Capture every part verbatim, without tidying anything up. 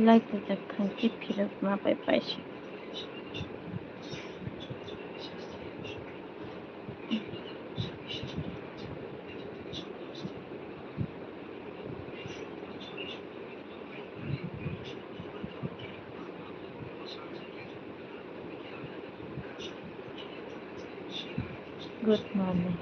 Like rijak thang khe phirok ma pai pai se. Good morning.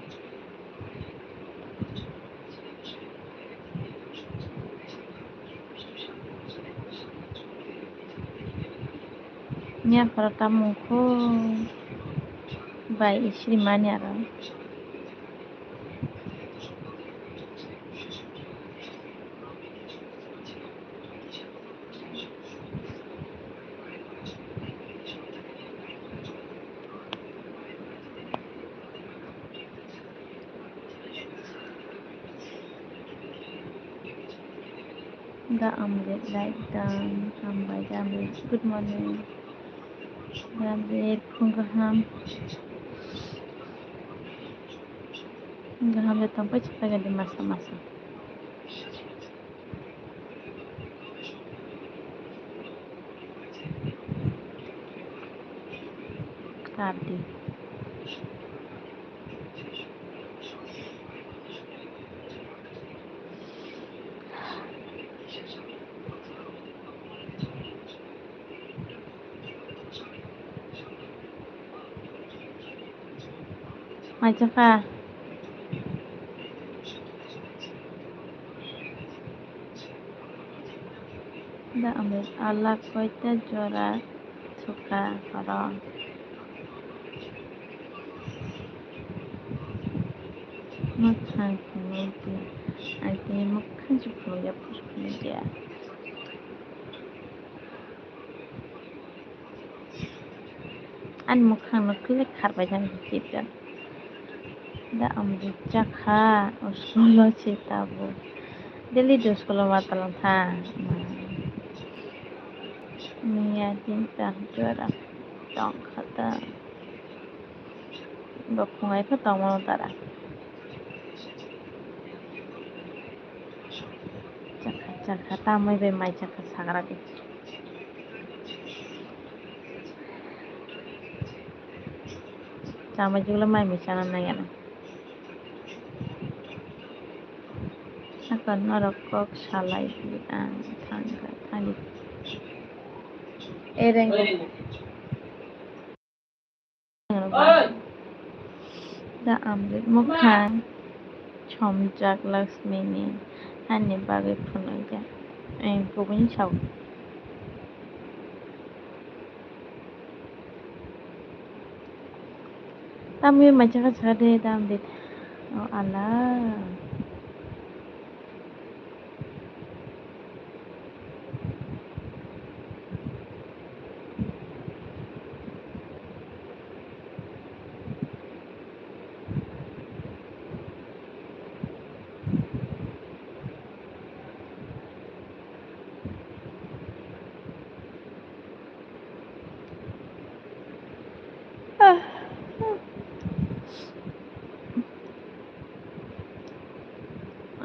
Nya khoro tamung kho bai isri mani aro. Da Amrit like done. Hambai da Amrit. Good morning. Da Amrit, phung kaham. Phung kaham de tongpai chwla gadi masa masa. Kardi. Mai chakha. Da Amrit, alak koita jora sukha horo. Mwkhang phunukdi, ang tini mwkhang se phunukya, phus phunukya. Ani mwkhang no kle kharbai thang khe chipjak. Da Amrit chakha, o school o se tabuk. Daily do school o ma talang tha. Miya din ta jora tong kha ta. Bo phungai kha tongmano tara. Chakha, chakha, tamwi bai mai chakha sagra di. Chamai jugla mai mai chana nangya na. Sakon norok kok salai di ang thangkha thani. Ereng. Da Amrit mwkhang chomjak Laxmi ni hani bagwi phunukya. Ang kubuni sao. Tamni mai chakha chakha de da Amrit. O Allah.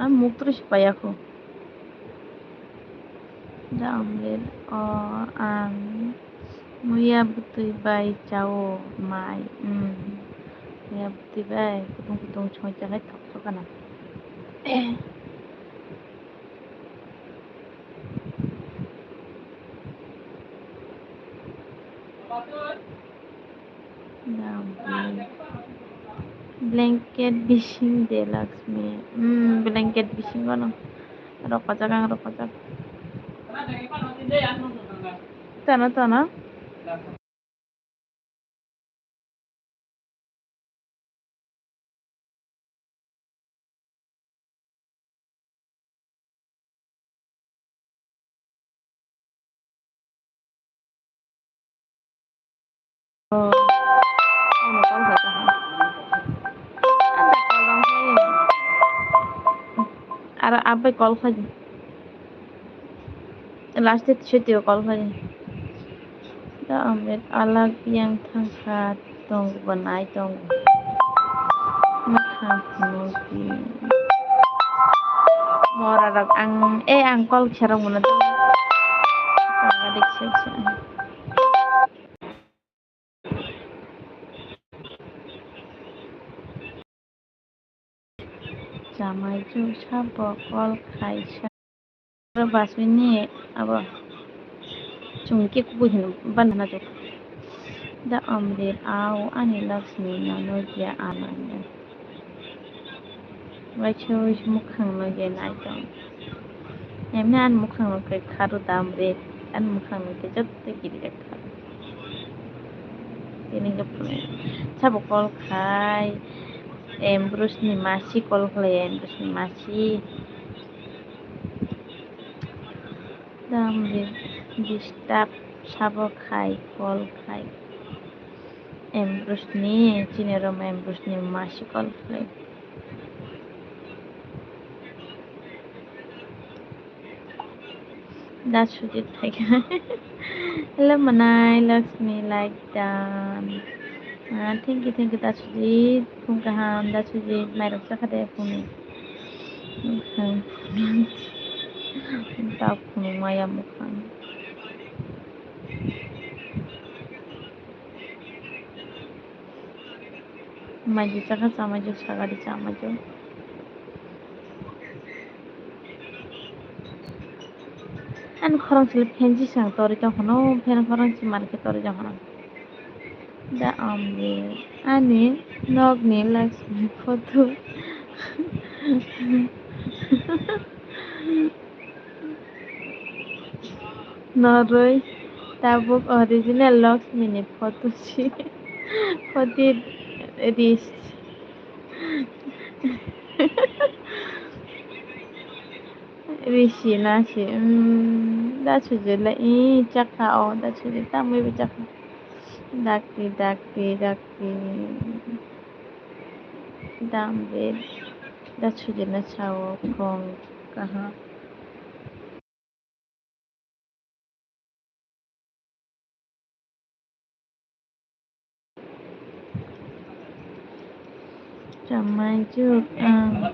Ang muktrwi se paiya kho. Da Amrit, o ang muiya bwtwi bai chao mai. Hmm. Muiya bwtwi bai kutung kutung songwi chakhai thok thok gana. Blanket bising de Laxmi. Hmm, blanket bising kono. Rokojak ang rokojak. Tano tano. Oh, ano call khaika ha. Ano call rang hai. Aro abai call khai. Last day sitio call khai. Da Amrit alak yang thangkha tong bo nai tong. Mwkhang phunukdi. Mora rok ang, eh, ang call kherok mano. Chamai chu sabo call khaisa. Oro basui ni abo chwng khe kubui hino bana na jok. Da Amrit, ao ani Lakshmi nono dia ananya. Waisa waisa mukhang no je nai tong. Emni ani mukhang no khe kharo da Amrit, ani mukhang no khe joto kiri jak kharo. Tini khe sabo call khai, em, Bruce ni masi call khlai, em, Bruce ni masi. Dam di-, disturb sabo khai, call khai. Em, Bruce ni, chini rom em, Bruce ni masi call khlai. Da Sujit phaikha. Hello, manai Lakshmi, like done. Ah, thank you, thank you, Da Sujit. Phung kaham, Da Sujit. Mairok chakha de phungni. Mukhang. Da phung maya mukhang. Maidi chakha chamaijo, sagadi chamaijo. Ani khorang sile phenji sang tori tong hwno, phen khorang si marke tori tong hwno. Da Amrit, ani nokni Lakshmi photo. Noroi tabuk original Lakshmi ni photo si, photo ris. Risi na si, um, Da Sujit le, i, chakha o, Da Sujit tamwi bo chakha. Dakti, dakti, dakti. Dam de, Da Sujit na sao, kong, kaha. Chamai juk ang.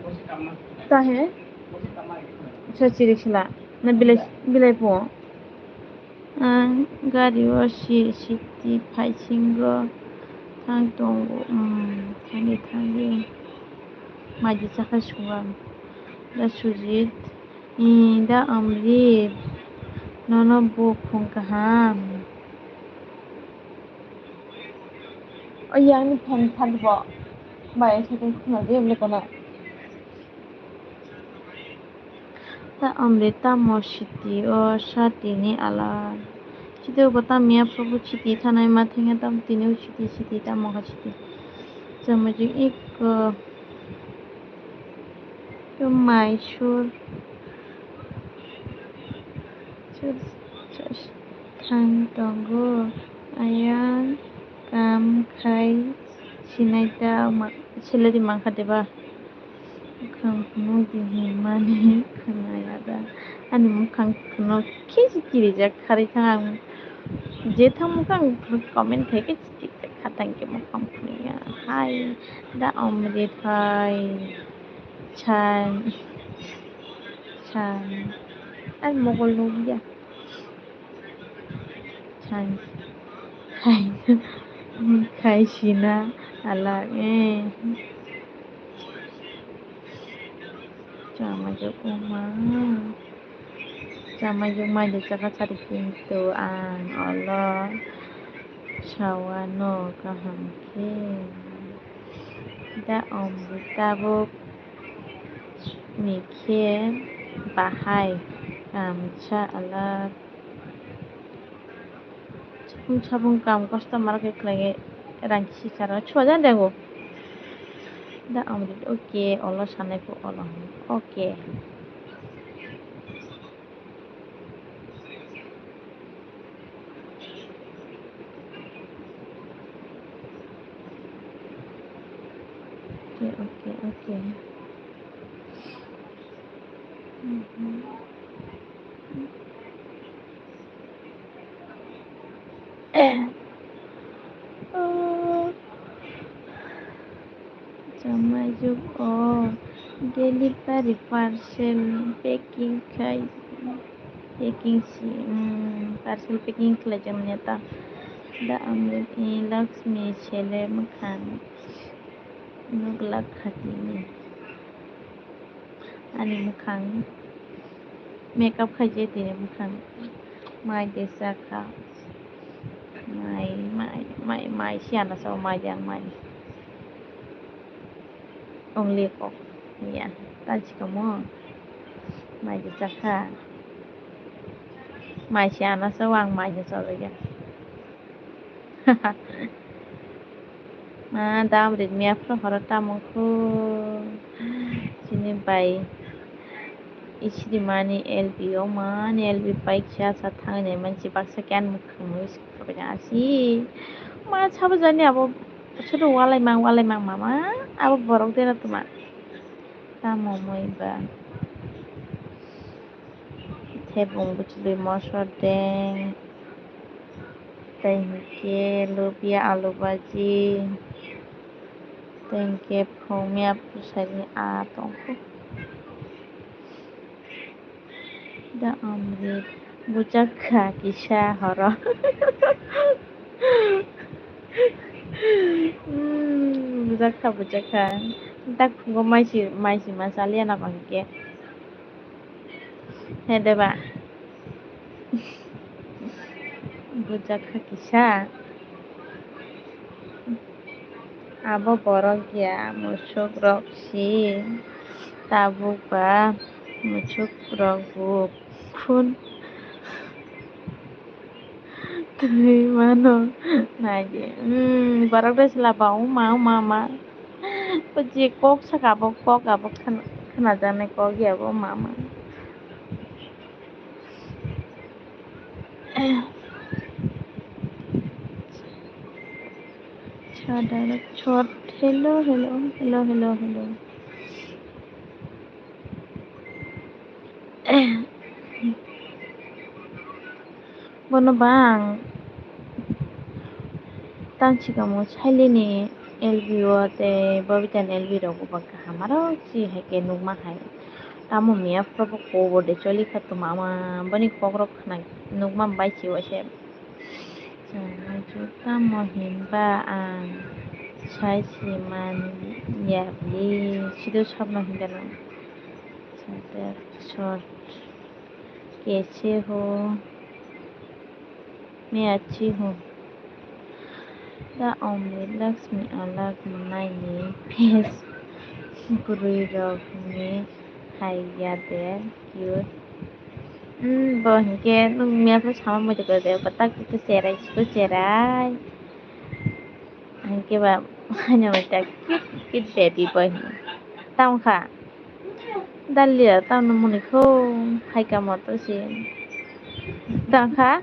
Tahe? Sa chirik sila. Na bilai, bilai po. Ang gari o si, siti phaisingo thang tongo. Hmm, thangdi, thangdi. Maidi chakha suwang. Da Sujit. Ee, Da Amrit, nono bo phung kaham. O yang ni phone phan bo. Bai, sa tong khuna de, bole kono. Da Amrit, tamo siti o sati ni ala. Siti o bo tamo ya, phobo siti thanai ma thangya, tamo tini o siti, siti, tamo kha siti. Chamajik iko. Mai sur, sur, sur, thang tongo. Ayang kam khai sinai ta ma-, salary mankha deba? Mukhang phunuk di hinmani khwnaya da. Ani mukhang phunuk khe se kirijak kharwi thang ang. Je thang mukhang phunuk comment khai khe se kirijak kha tang khe mukhang phunukya. Hai da Amrit hai. Chan. Chan. Ang mokol nukya. Chan. Khai. Khai sina alak, eh. Chama jok oma. Chama jok mai de chaka sari kintu ang olo sawano kaham khe. Da Amrit tabuk ni khe bahai kamsa alak. Sabung, sabung kam customer khe khlai rang sisaro chhuajak de go. Da Amrit, okay, olo sanai kho olo. Okay. Okay, okay, okay. Mhm. Oh. Chamai juk o delivery parcel packing khai. Packing si, hmm, parcel packing khlai jani ta. Da amrit ni Lakshmi sele mwkhang nuk lak khatini. Ani mwkhang makeup khai je tini mwkhang. Mai de chakha. Mai, mai, mai, mai siya na sa mai de ang mai. Only kok. Ya, ta chikamo. Mai de chakha. Mai siya na sa ang mai de sa ya. Ma dam rit miya phro horo tamo kho. Chini bai. Isiri mani L B o mani L B pai kisa sa thangni manchi baksa kyan mukhang mui sikha asi. Ma sabo jani abo soto walai mang walai mang mama abo borok dena tuma. Tamo mui ba. Thebung bwchwlwi mosor deng, tei hinkhe lubia alu baji, tei hinkhe phungya bwsani aa tongkho. Da amrit bujak kha kisa horo. Hmm, bujak kha, bujak kha. Dak phungo maisi, maisi ma chaliya na ba hinkhe. He deba. Bujak kha kisa. Abo borok ya musuk rok si tabuk ba musuk rok bo khun twi mano nai di. Hmm, borok de sila ba uma uma ma. Kok saka abo kok abo khana, khana jani kok ya abo mama. Hello, hello, hello, hello, hello. Bono bang tang sikamo Sailini L B o tei Babitani L B rok bo kaham aro si hai khe nukma hai. Tamo miya phuru bo kobor de choli kha tuma ama boni kok rok khna nukma bai si waise. Chwng tamo hinba ang sai si man ya bwli sido sabno hinda nang. Sor. Kaise ho? Main achhi hoon. Da Amrit Lakshmi alak mwnai ni face bwrwi rok ni hai ya de cute. Hmm, bo hinkhe nwng mia pho sama muitu khe de, kwtak khe cherai, khe cherai. Hinkhe ba haino ta cute, cute baby boy hinwi. Tamo kha. Dalia tamo muni kho hai kamo to se. Tamo kha.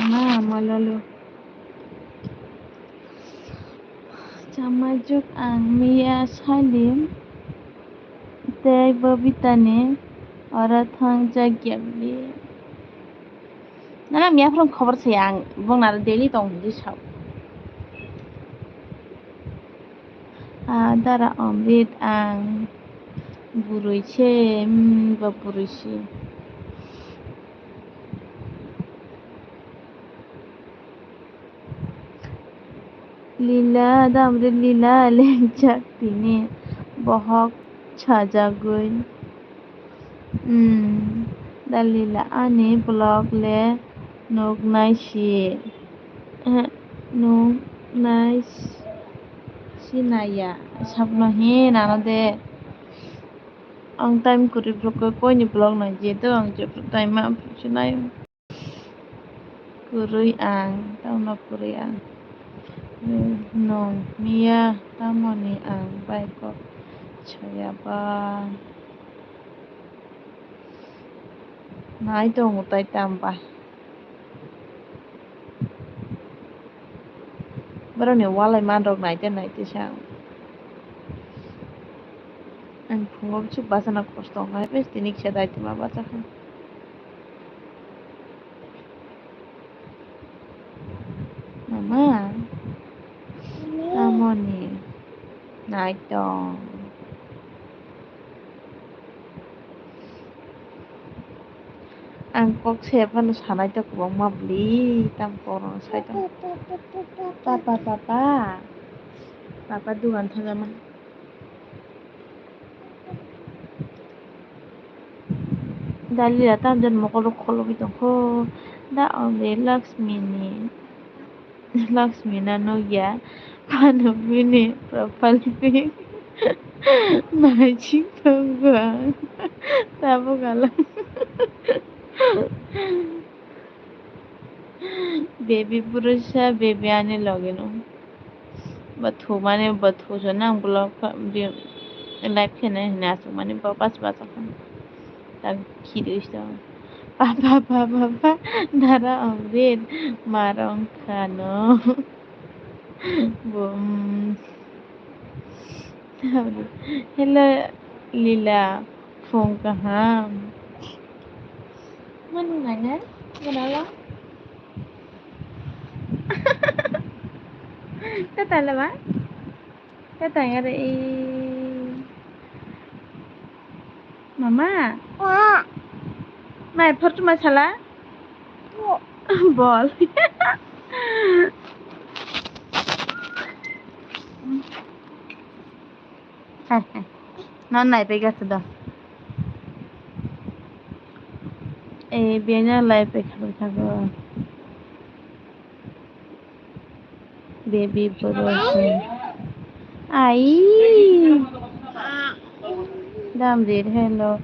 Ma, ma lolo. Chamaijwk ang miya Salim tei Babitani oro thang jak ya bwli. Nana miya phuru khobor se ang bongna daily tong hinwi sao. Ah, dara Amrit ang bwrwi se, hmm, ba bwrwi se. Lila, damri lila lengjak tini bohok sajagwi. Hmm, da lila ani vlog le nuknai si, eh, nuknai si naiya. Sabno hi nana de. Ang time kwrwi vlog khe koini vlog nai je do ang je time ma se nai. Kwrwi ang, tamo kwrwi ang. Nwng miya tamoni ang bai kok saya ba. Nai tongo tai tamba. Borokni walai manrok naite naite se ang. Ang phungo bwswk bachana kosto wngkha, hai tini kisa daitwma bachakha. Mama, amoni naitong. Ang kok se phano sanai ta kwbangma bwlwi, tamo kok rok sai tong. Papa, papa. Papa dugan thangma. Dalila tamjani mokol rok kholobwi tongkho. Da onde Lakshmi ni. Lakshmi na nukya, phano bini profile pic naising tongo ang. Tabuk alang. Baby bursa, baby ani loge no. Ba thumani, ba thusa nang vlog kha, bi-, live khe nai hwnwi achukmani bo bas bas kha. Tak khirwi sto. Papa, papa, papa, dara Amrit, marong khano. Bo, mm. Hello, Lila, phung kaham. Mani nana, kenapa? Tata lama. Tata ya re. Mama. Mai phor tu masala. Bol. Hai, hai. Non nai pe gatsa do. Eh, bianya lai pe khabai thago. Baby borok. Ai. Dam rir hello.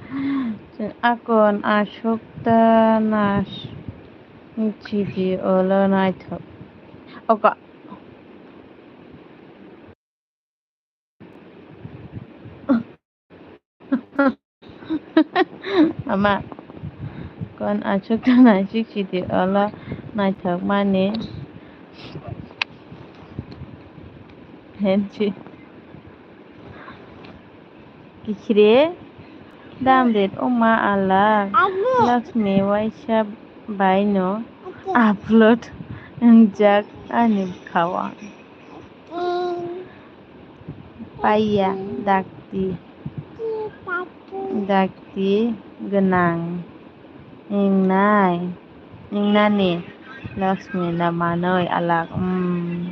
Akon aswk ta nas. Chidi olo naithok. Oka. Ama, kon achuk ta naisik sidi olo naithok mani. Hensi. Kikhire, dam ret oma alak. Lakshmi waisa bai no upload wngjak ani bwkhao. Paiya dakti, dakti gwnang wngnai, wngnani Lakshmi na manwi alak, um,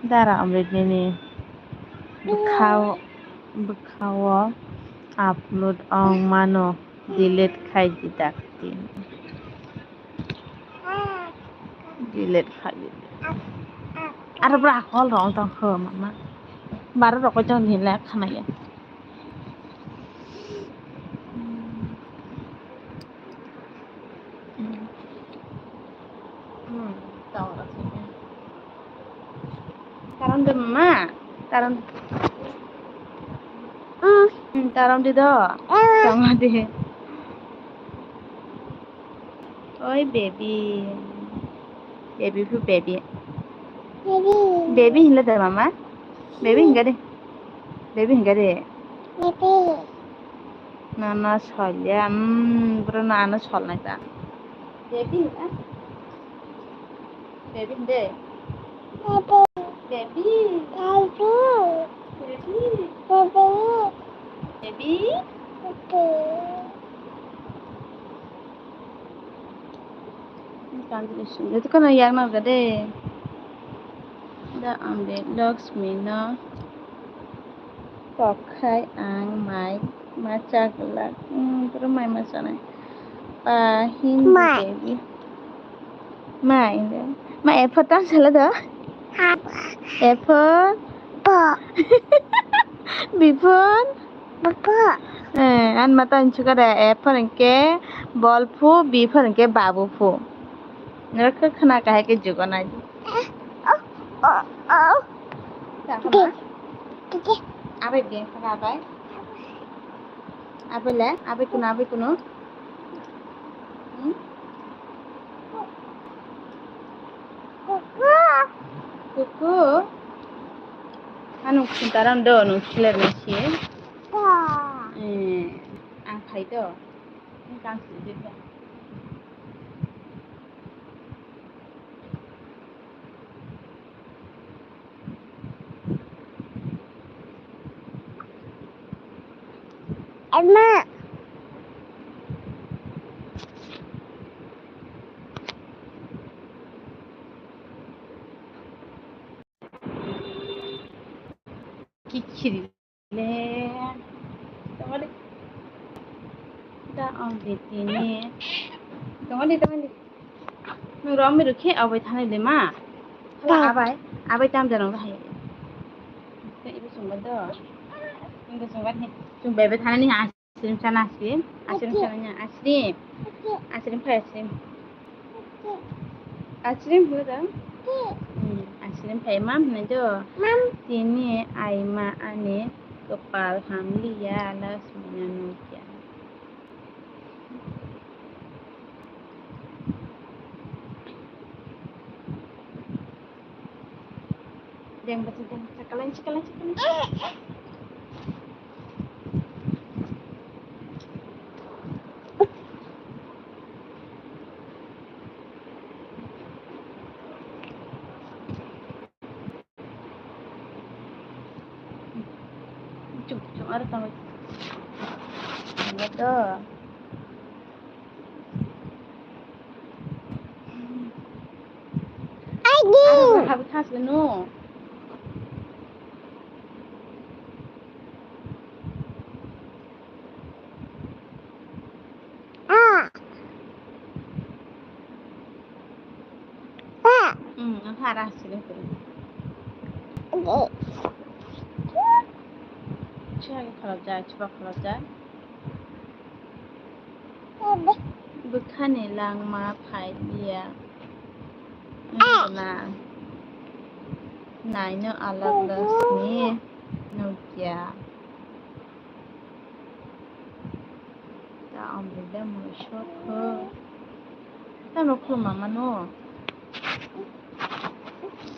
dara Amrit nini bwkhao, bwkhao upload ong mano, delete khai di dakti. Delete khai di. Aro bwrwi hol rok wng tong kho mama. Baro rok koi tong hinle khna ya. Karon de mama, karon. Karon di do. Tong di. Oi baby. Baby phu baby. Baby. Baby hinle de mama. Baby hinga de. Baby hinga de. Baby. Na na solya. Hmm, bro na na sol na ta. Baby hinga. Baby hinde. Baby. Baby. Baby. Baby. Baby. Baby. Congratulations. Itu kan yang naga de. Da ambe Lakshmi no. Kok khai ang mai ma cha glak. Hmm, boro mai ma chanai. Pa hin. Mai. Baby. Mai de. Ma A for tam sala do? Ha. A for? Bo. B for? Bo. Eh, an mata inchukare A for hingke bol phu, B for hingke babu phu. Nero khe khna kahai khe jugo nai. Eh, oh, oh, oh. Abai beng kha abai. Abai le, abai kuno, abai kuno. Hmm? Kuku. Kuku. Anu kuntaran do, nu siler na siye. Ito, ang kang sidi ka. Ama. Kichiri. Le, tongoli. Da ang betini. Tongoli, tongoli. Nung rom mi rukhe abai thanai le ma. Hala abai, abai tam jarang bahai. Ibu sungba do. Ibu sungba ni. Sungba be thanai ni. Asrim sana asrim, asrim sana nya asrim, asrim phai asrim, asrim hwrang, hmm, asrim phai mam hwnwi do. Tini aima ani kwpal hamliya, Lasmina nukya. Deng bati deng, chakalang chakalang chakalang. Chuk chuk aro tamo. Ano to. Agi. Ano habu thas no. Ah. Ah. Hmm, ang hara sini tu. Agi. Chua khalajak, chua khalajak. Bwkhani langma phai liya wngkha na, naino alak Lasmi nukya. Ta amrida muisok kho. Tamo khuluma mano?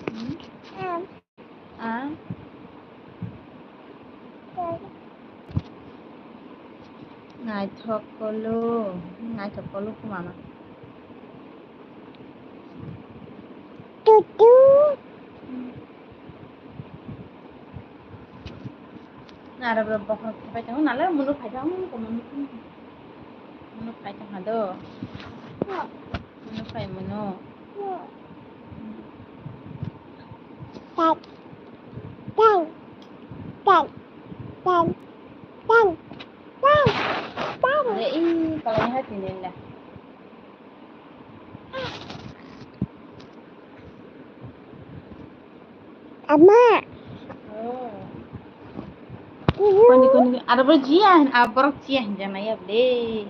Hmm? Ah. Naithok kolo, naithok kolo khumama. Tutu. Nara bro bokhorok khepai tongo, nala munu phai tongo, munu phai tongo do. Munu phai munu. Tan, tan, tan, tan, tan, tan. Ada ih, kalau ini hati ni lah. Ama. Oh. Koni, koni, aro borok jiya hin, aro borok jiya hin jana ya ble.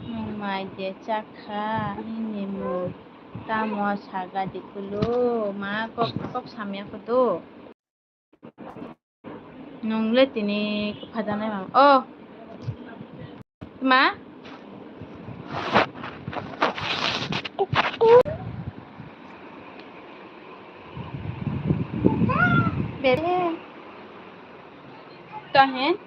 Nwng mai je chakha, nini mung tamo saga dikulu, ma kok, kok samya kudu. Nwng le tini kwphajaknai mang. Oh. Ma? Bebe. Tohen.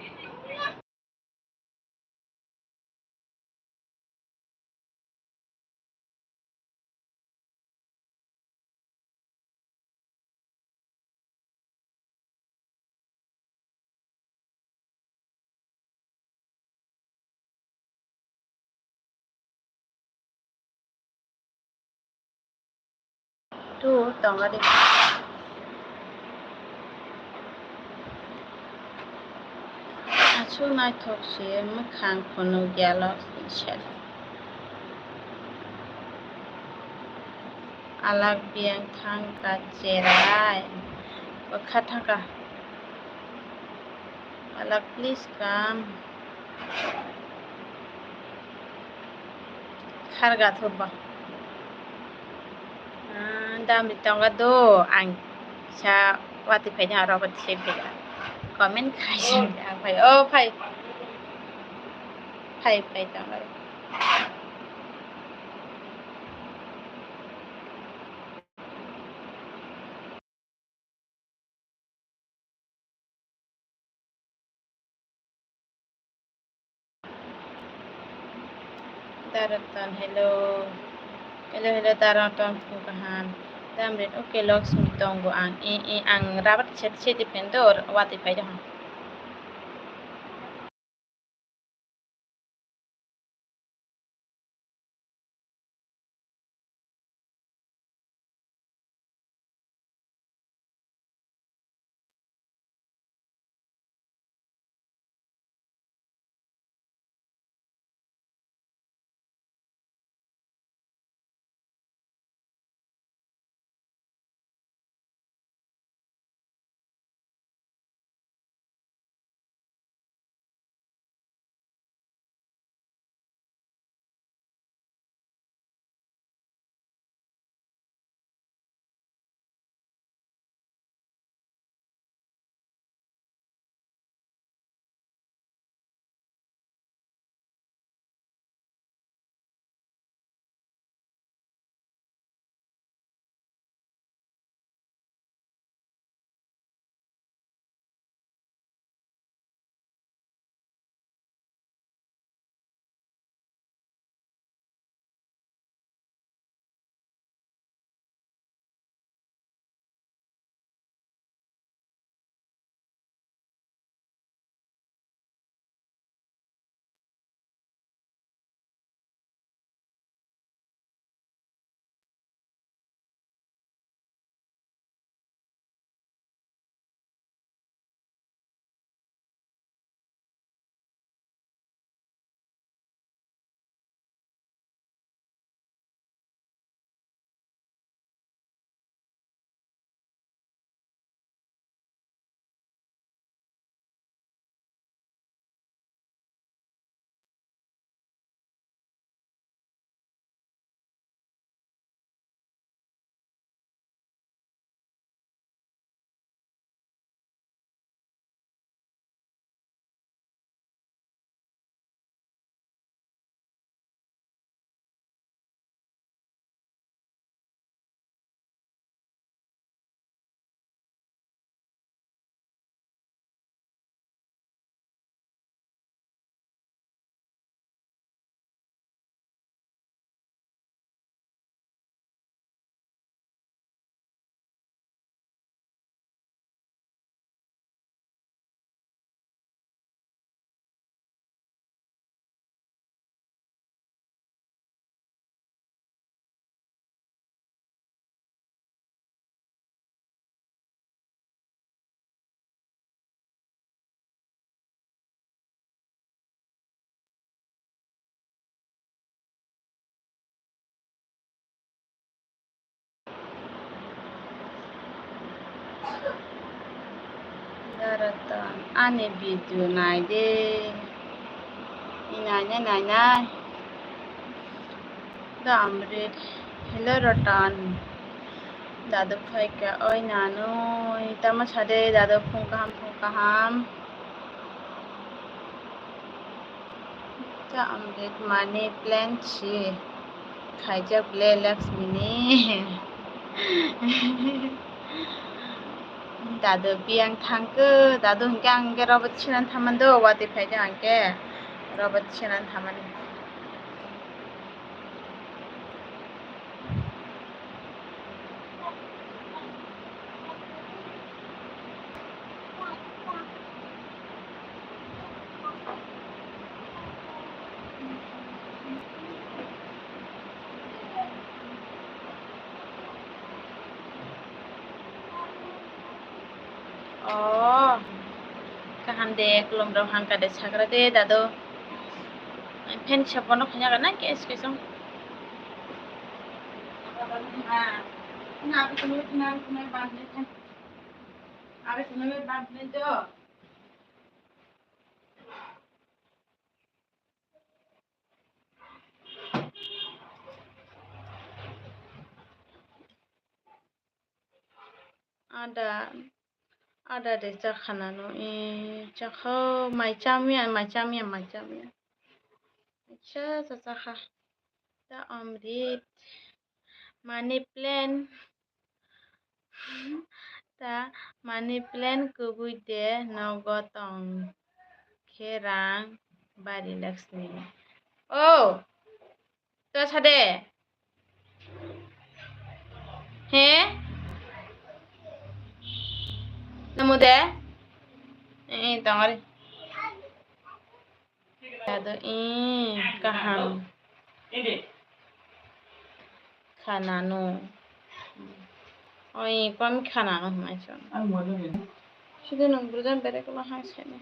Tu tongo de. Aswk naithok se mwkhang phunukya lo se. Alak biyang thangkha cherai. Bwkha thangkha. Alak, please come. Kharga thurba. Ah, dam di tonga do, ang sa wati phai na aro wati se bega. Comment khai se ang phai. Oh, phai. Phai, phai tonga. Daroton, hello. Hello, hello, Daroton, phung kaham. Tamrin, okay, Laksmi tongo ang. I, i, ang rabat set, set di phen do, wati phai do. Daroton, ani video nai de. I nai nai nai nai. Da Amrit, hello Rotan. Dadu phaikha, oi nanoi. Tamo sade dadu, phung kaham, phung kaham. Ta Amrit, money plant si khaijak ble Laksmi ni. Dadu biyang thangkhe, dadu hinkhe ang hinkhe robot sinan thamando, wati phaijak ang khe robot sinan thamani. Oh, kaham de, khulumrok hangkha de, sagra de, dadu. Fan se bono khaina gana ke es kesong. Ada, ada de chakha nanu, e, chakha, mai chamya, mai chamya, mai chamya. Acha, cha, chakha. Ta Amrit, money plant. Ta money plant kubui de nogo tong khe rang bari Laksmi. Oh! To sade. He? Namu de? Eh, tongari. Ado, eh, kaham. Khanano. Oi, kom khanano hwnwi chwng. Sidi nwng bwrwjani bere kwbangma hai sani.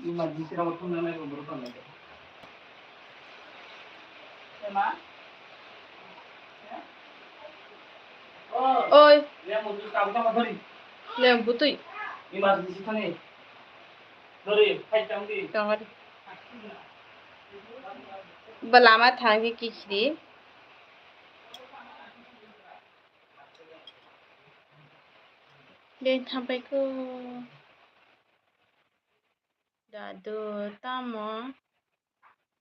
Oi. Lem butui. Tongari. Bwlama thangwi kichri. Dei thampaikho. Dadu, tamo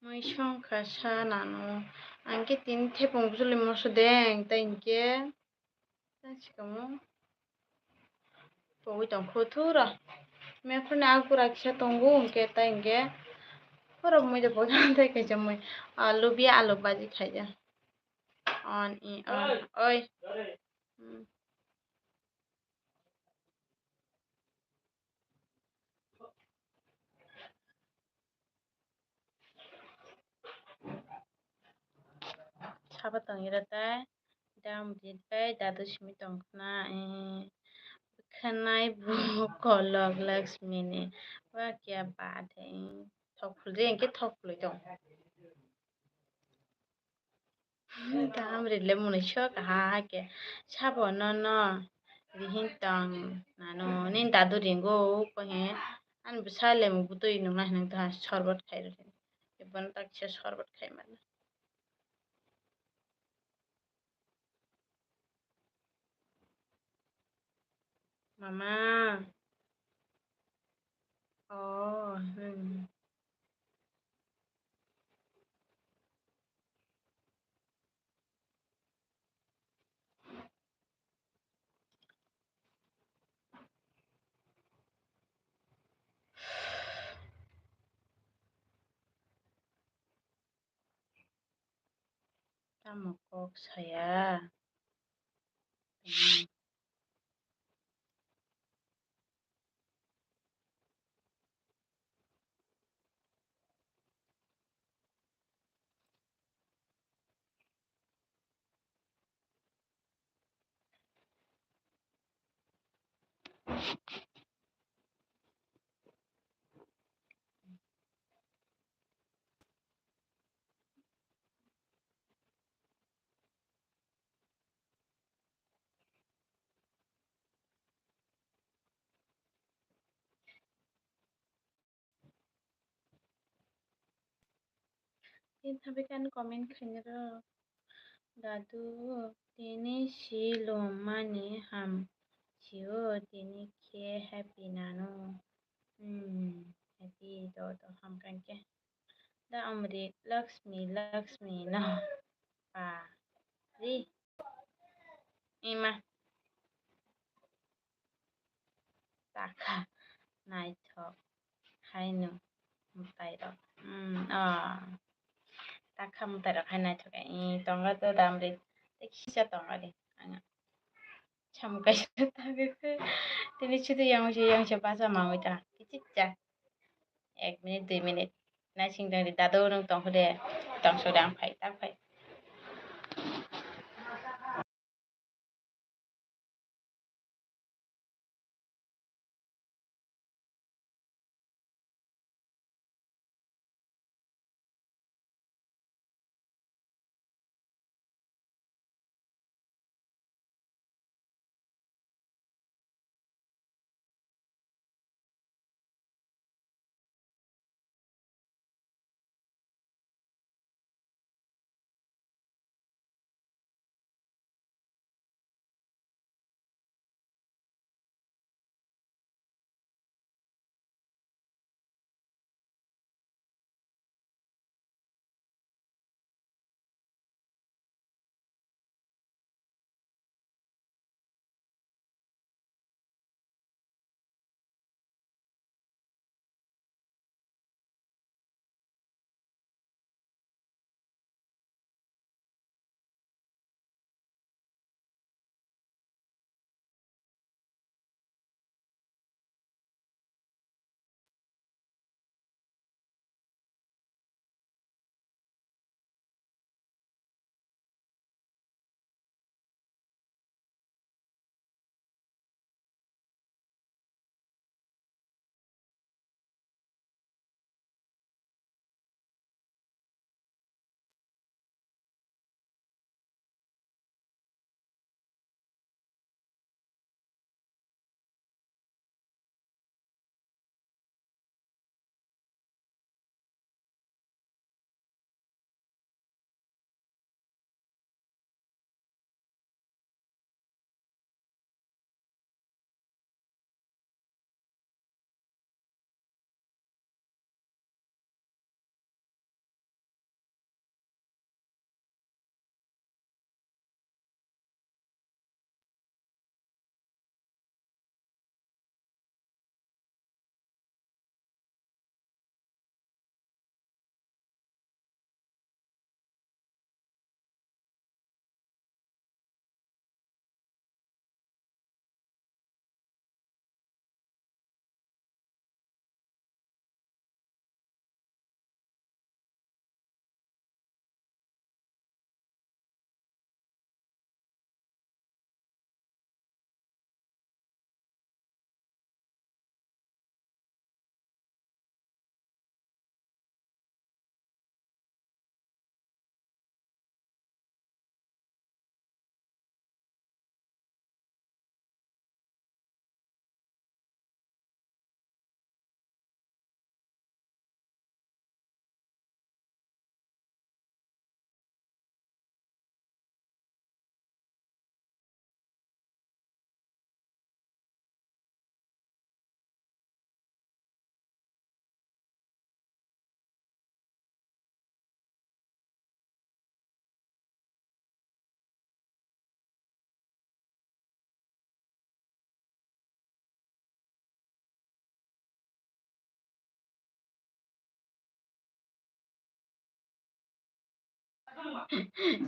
mui songkha sa nano. Ang khe tini thepung bujuli moso deng, tei hinkhe. Tei sikamo pogwi tongkho thura. Mephru ni agura kisa tongo, hinkhe tei hinkhe. Borok mui de pogwi tei kaisa mui, ah, lubia alu baji khaija. On, i, on. Oi. Hmm. Sabo tongwi rw tai, dam rit bai dadu simi tongkhna, eh, khwnai bu kolok Laxmi ni, wa kya baat hai, eh, thok phulri hinkhe thok phulwi tong. Dam rit le mwnwi sok ha hai khe, sabo nono rihin tong nano, nini dadu ringo ko he, ani bwsa lemu butwi nungna hinwi tongha sorbot khai rw. Bono tak kisa sorbot khai mano. Mama. Oh, hmm. Tamo kok saya? Tin thabi kan comment khainai rok. Dadu, tini si lom mani ham sio, tini khe happy nano. Hmm, happy do do ham kan khe. Da Amrit, Laxmi, Laxmi no pa ri. Ima. Takha naithok haino mwtai rok. Hmm, oh. Takha mwtai rok hai naithok. Eh, tongo to dam ri. Tei kisa tongo ri. Ang samung kaisa tagwi khe. Tini chutu yang se, yang se basa mangwi ta. Kichik cha. Ek minute, dui minute. Naising tong di dadu nung tong khude. Tong sode ang phai, tak phai.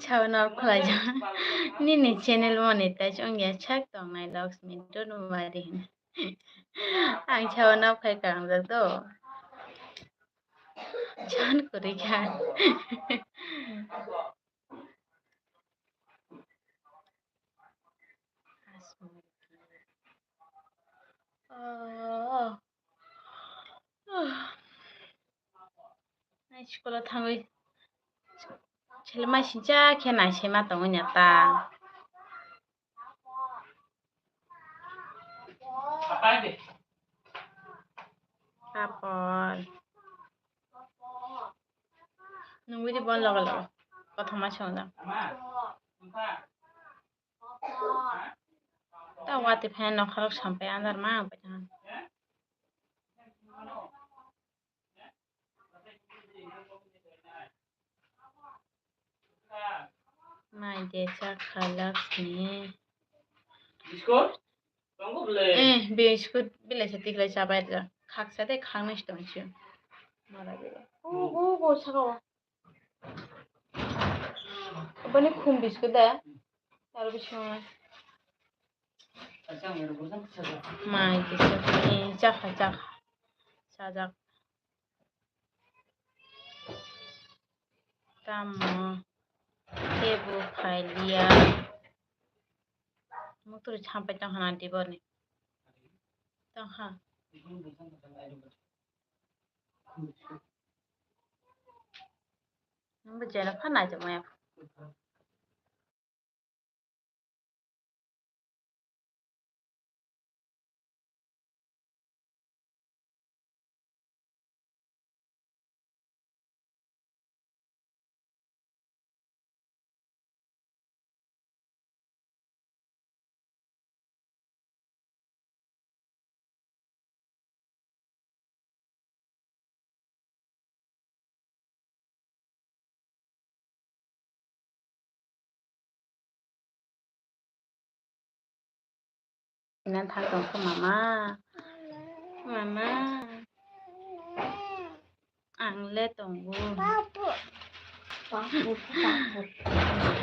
Sauna khlaijak. Nini channel monetize wngya sak tongnai Laxmi Dharmabari hwnwi. Ang sauna phai kangjak do. Jan kwrwi kha. Oh. School o thangwi selmai sincha khe nai sema tongo nya ta. Papor. Nungwi di bon logo logo. Kothoma songja. Ta wati phai nokharok sampai andar ma ang pai tang. Mai de chak khalak ni. Biskut? Tongo bwle. Eh, biskut bilai sa tiklai chabai da. Khaksa de khaknai si tong si. Mara bwle. O, o, o, saka o. Bani khum biskut da. Aro bisingo. Mai kisa, eh, chakha, chakha. Sajak. Tamo kebo phailiya. Mukturi champai tongkha na diboni. Tongkha. Nungbo jera pha nai tongmaya. Ina thang tong khe mama. Mama. Ang le tongo.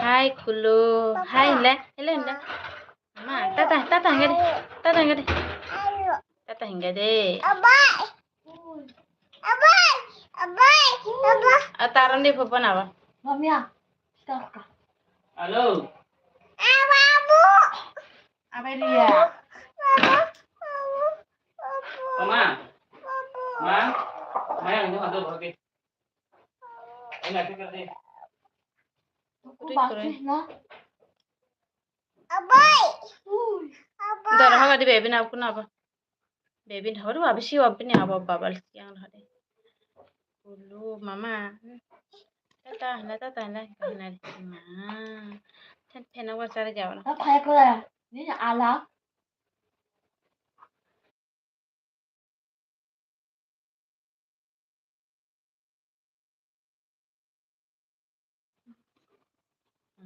Hai kulu. Hai le. Hele le. Mama, tata, tata hinga de. Tata hinga de. Tata hinga de. Abai, abai, abai. A taron di phopo na ba. Mamia, stop ka. Hello. Ababu. Abai Ria. Babu, babu, babu. Mama. Babu. Ma. Ma yang itu ada bagi. Ini nanti kerja. Aku bakih lah. Abai. Abai. Dara haga di baby na aku na ba. Baby na haru abi si abi ni abo babal yang hade. Ulu mama. Tata hana tata hana hana ma. Ten pena wa sara jawa na. Apa ya kau ni ala.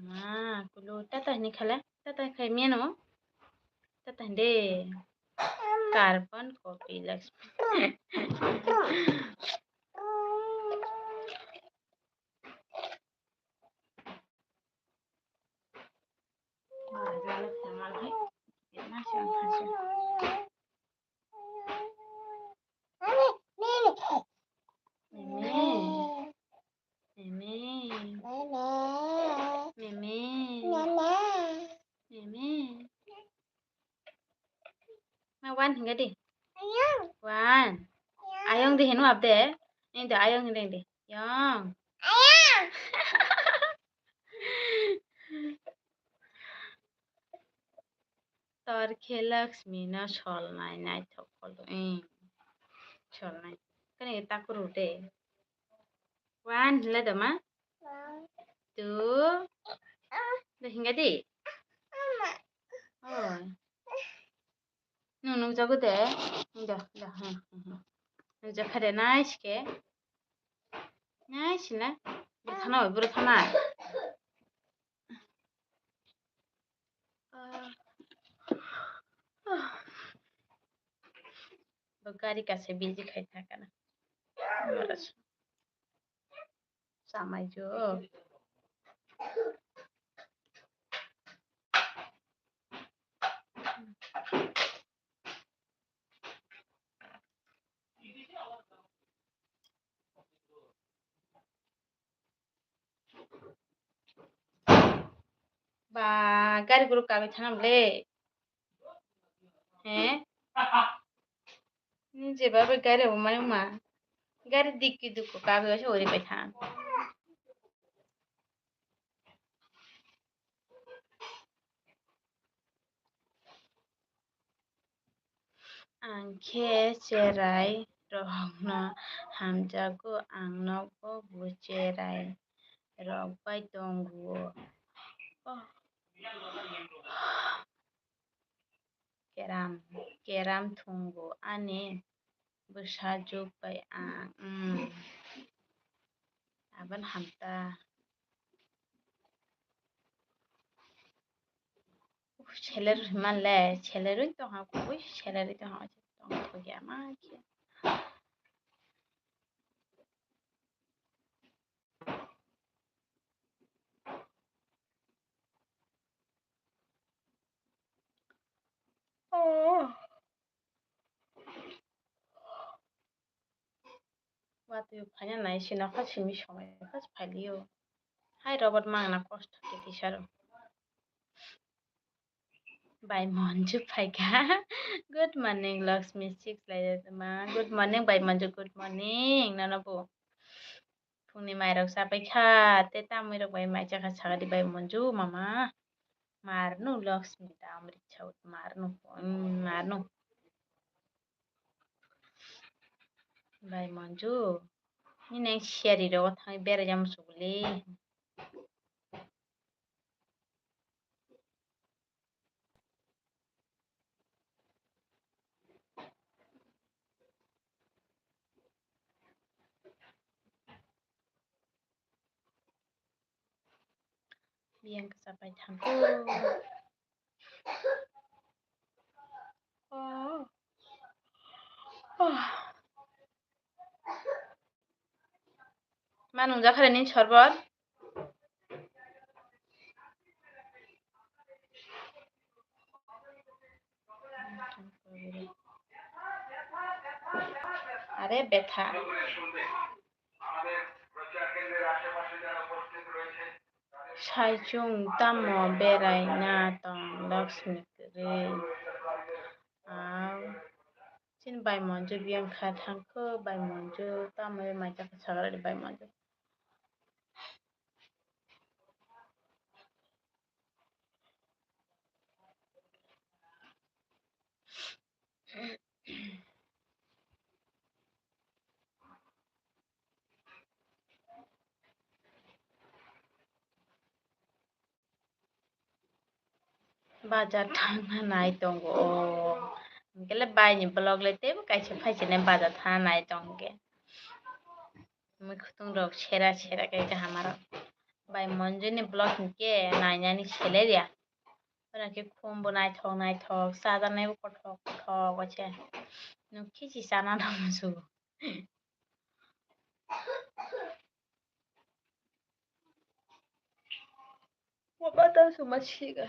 Ma, kulu tata hini khala, tata khai meno. Tata hinde. Carbon copy Laxmi. Meme. Meme. Meme. Meme. Ma wan hinga di. Ayang. Wan. Ayang. Ayang di hino abde. Ini do ayang hinga di. Yang. Ayang. Tor khe Laxmi no solnai naithok kholo. Ing. Solnai. Kani takuru de. Wan hinle do ma? Wan. Two. Ah. Do hinga di? Ama. Oh. Nung nungjago de? Hinga, hinga, hmm, hmm, hmm. Nungjakha de nice khe. Nice na? Bwrwkhana, bwrwkhana. Ah. Ah. Bo gari kase busy khai thaka na. Samai jo. Ba, gari guru kabi thangam le. He? Ni jeba bai gari bo mani ma. Gari dikki dukku kabi wase ori bai thang. Ang khe cherai rokno hamjago, ang nogo bo cherai rok bai tongo. Oh. Keram, keram thungo ani bwsajwk bai ang, mm. Aboni hamta. Uf, salary rwmani le, salary tongha kubui, salary tongha, tongha khe ama khe. Oh. Watwi phaina nai sino kha simi somoi kha phailio. Hai Robert mangna kosto khe tisaro. Bai Monju phaikha. Good morning, Lakshmi six laijak ma. Good morning, Bai Monju. Good morning, nono bo. Phungni mairok chapai kha, tei tamwi rok bai mai chakha, sakadi Bai Monju mama. Marnu Lakshmi tamri chau, marnu, mm, marnu. Bai Monju. Nini siyari rogo thangwi berai jam suguli. Biyang kasa pai thang. Oh. Oh. Ma nungjakhare nini sorbot? Are betha. Saichung tamo beraina tong Lakshmi kwrwi? Ang chini Bai Monju biyang kha thangkho, Bai Monju tamo bai mai chakha sagra di Bai Monju. Bazar thangna nai tongo. Hwnkhe le bai ni vlog le teibo kaisa phai se nai bazar thangna nai tongkhe. Mui khwtwng rok sera sera khe kaham aro. Bai Monju ni vlog hwnkhe nainani seleriya. Ora khe khum bo naithok naithok, chajaknai bo kothok kothok waise. Nwng khichi chana nang musugo. Wa bata suma siga.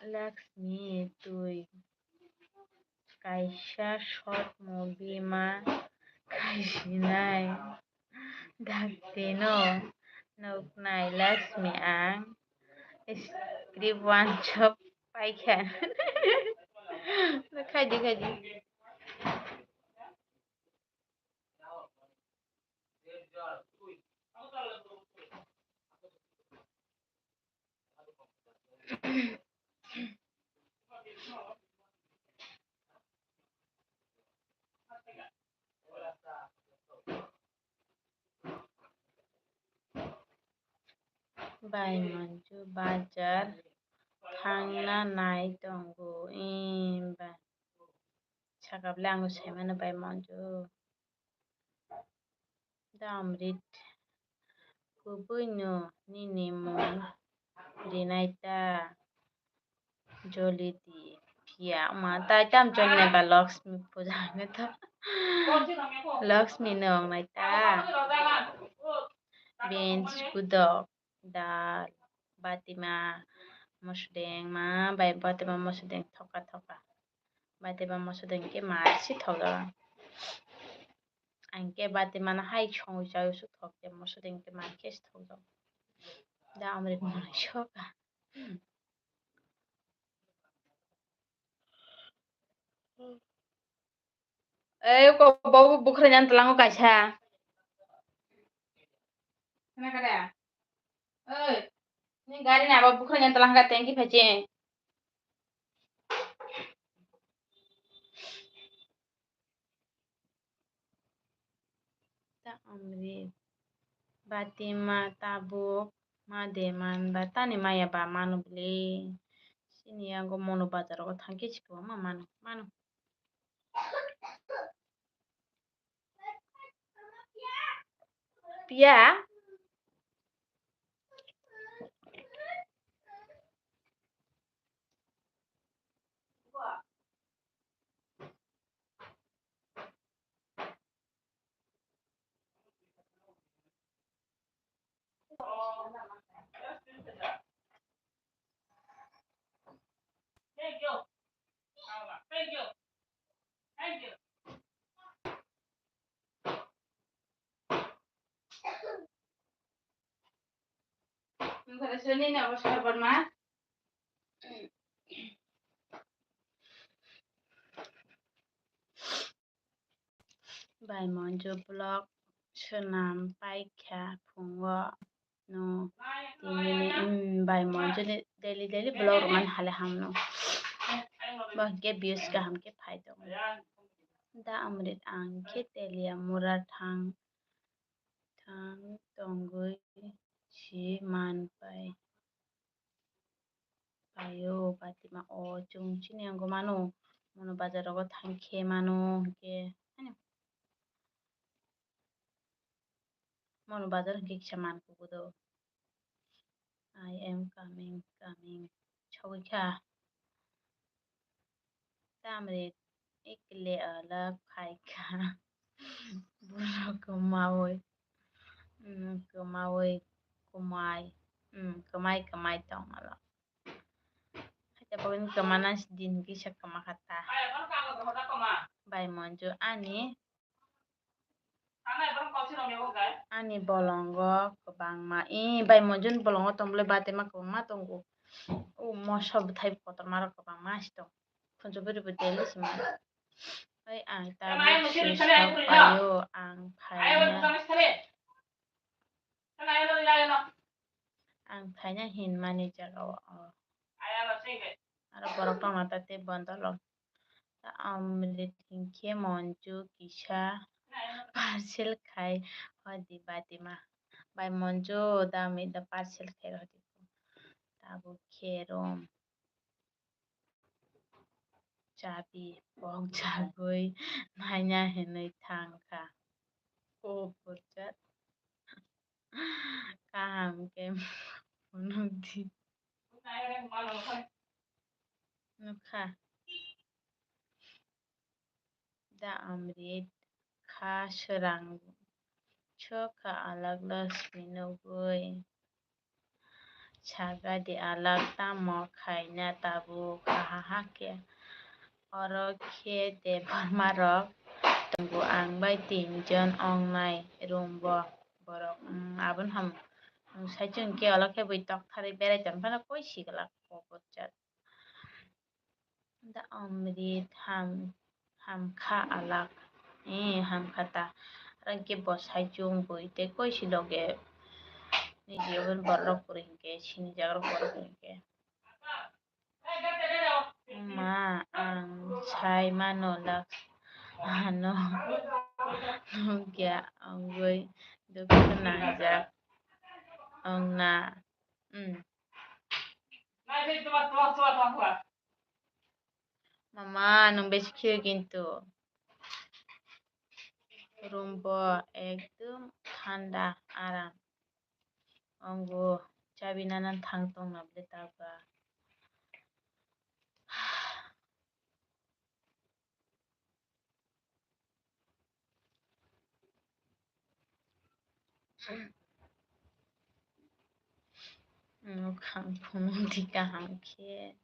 Lakshmi, twi kaisa short movie ma khaisinai. Dakti no nuknai Lakshmi ang script wansok paikha. Khaidi, khaidi. Bai Monju bazar thangna nai tongo, em, bai. Sakable ang saimano Bai Monju. Damrit kubui no nini mung rinai ta joli di phiya ma tai tam joli nai ba Lakshmi puja nai ta Lakshmi no ong nai ta beans kudok dal batima mosodeng ma bai batima mosodeng thoka thoka batima mosodeng ke ma si thok. Ang khe bati mana hai songwi chawi su thok khe moso ding khe man khe se thok jok. Da amrit manwi sok. Ei, ko bo bukhra nyan tlango kaisa. Khna kada? Ei, ni gari na bo bukhra nyan tlang ka tengki phache. Ta amri bati ma tabuk ma de man ba tani maya ba manu bili. Sini yago mono bazar o thangke chikon ma manu manu. Piya. Bai Monju vlog swnam paikha phungo no tinini, mm, bai Monju ni daily daily vlog rwmani hale hamno. Bo hwnkhe views kaham khe phai tongo. Da Amrit ang khe Teliamura thang thang tongwi si man pai. Paio, batima o chwng chini yango mano, mono bazar rogo thang khe mano hwnkhe, ani mono bazar hwnkhe kisa man kugo do. I am coming, coming. Sogwi kha. Tamri ekle alak phaikha. Borok kwmawi, mm, kwmawi, kwmai, mm, kwmai, kwmai tongmalo. Haikhe bo bini kwmana din kisa kwma kha ta. Bai Monju ani Ani bolongo kwbangma, ee, bai Monjuni bolongo tongbolai batema kwbangma tongo. O moso bwthai kotorma rok kwbangma se tongo. Khunju bwrwi bo daily se mano. Oi, ang tabuk se sok paio, ang phaina. Ang phaina hinmani jagao, o. Aro borok tongna ta tei bondolo. Ta Amrit hinkhe Monju kisa parcel khai hodi batima. Bai Monju da Amit da parcel khai hodi. Tabuk khe room. Chabi pokjagwi naina hinwi thangkha. O bwrwchat kaham khe phunukdi. Nukha. Da Amrit kha swrang sokha alak Lakshmi nugwi. Sagadi alak tamo khaina tabuk ahaha khe. Oro khe Debbarma rok tongo, ang bai tinjon ongnai room bo borok. Umm, aboni ham, umm, saichung khe olo khe bui toktharwi berai tong phano koi siglak kobor chat. Da Amrit ham, hamkha alak. Ee, hamkha ta. Aro hwnkhe bo saichung bui tei koi si loge. Niji obo borok kwrwi hinkhe, sinijagrok borok hinkhe. Ma, ang sai mano lak ano nukya ongwi dukhu nangjak ongna. Hmm. Mama, nwng besi khiyo kintu. Room bo ekdom thanda, aram. Ongo chabi nana thang tongna bwle tabuk. Nwkhang phunukdi kaham khe.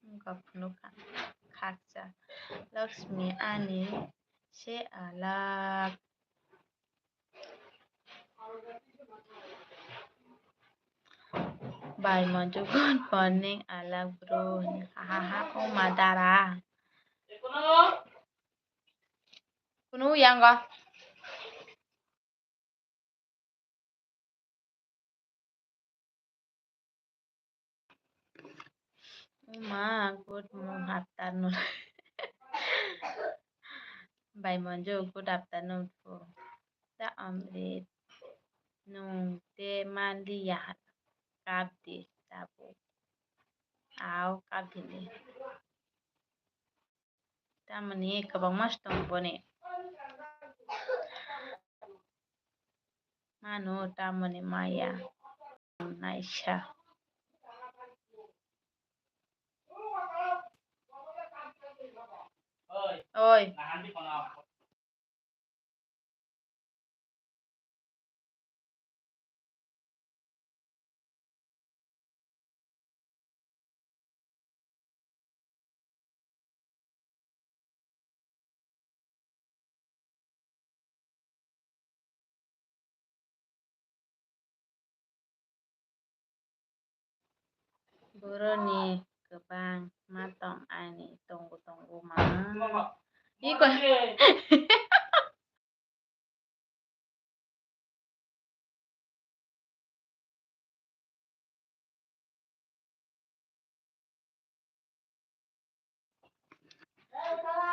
Nwkha phunukha, khakchak. Lakshmi ani se alak. Bai Manju, good morning, alak bro. Ha ha ha, oh ma dara. Kunu yang go. Ma, good mo-, afternoon. Bai Manju, good afternoon po. Da Amrit, nwng tei manliya, kap di tabuk. Au, kap di le. Tamoni kwbangma se tongo boni. Mano tamoni maya naisa. Oi. Boroni kwbang ma tong ani tongo tongo ma. Iko.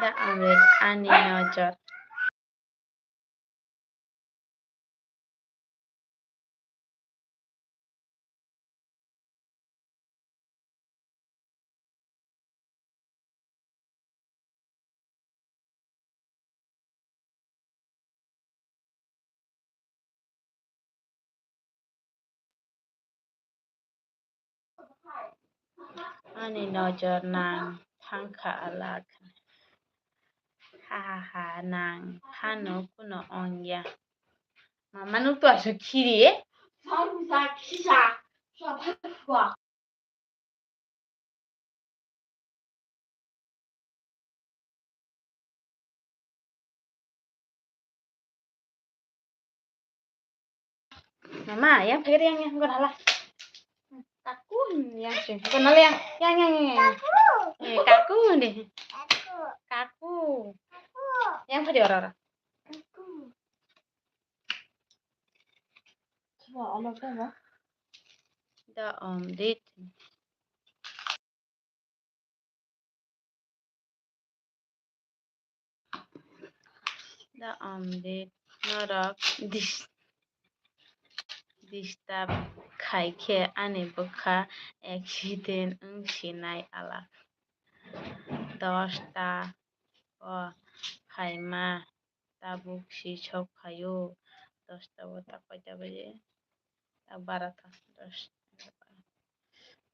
Da Amrit ani nojor. Ani nojor nang thangkha alak. Ha ha ha, nang phano kuno ongya. Mama nuk to aswk khiri. Mama, yang phai yang yang gona la. Kaku yang sih. Gona la yang yang yang yang. Eh, kaku deh. Kaku. Yang phai ora ora. Da Amrit. Da Amrit norok dis-, disturb khai khe ani bwkha accident wng sinai alak. Dosta o phaima tabuk si sok phaio. Dosta o ta koita baje? Ta bara ta, dos.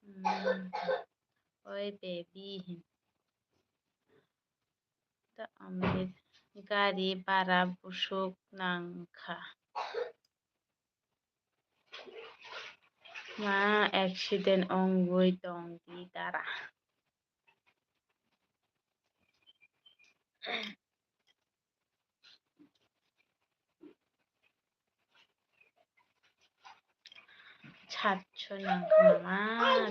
Hmm. Oi baby hin. Ta amni gari bara busuk nangkha. Ma accident ongwi tongdi dara. Satso nangkha ma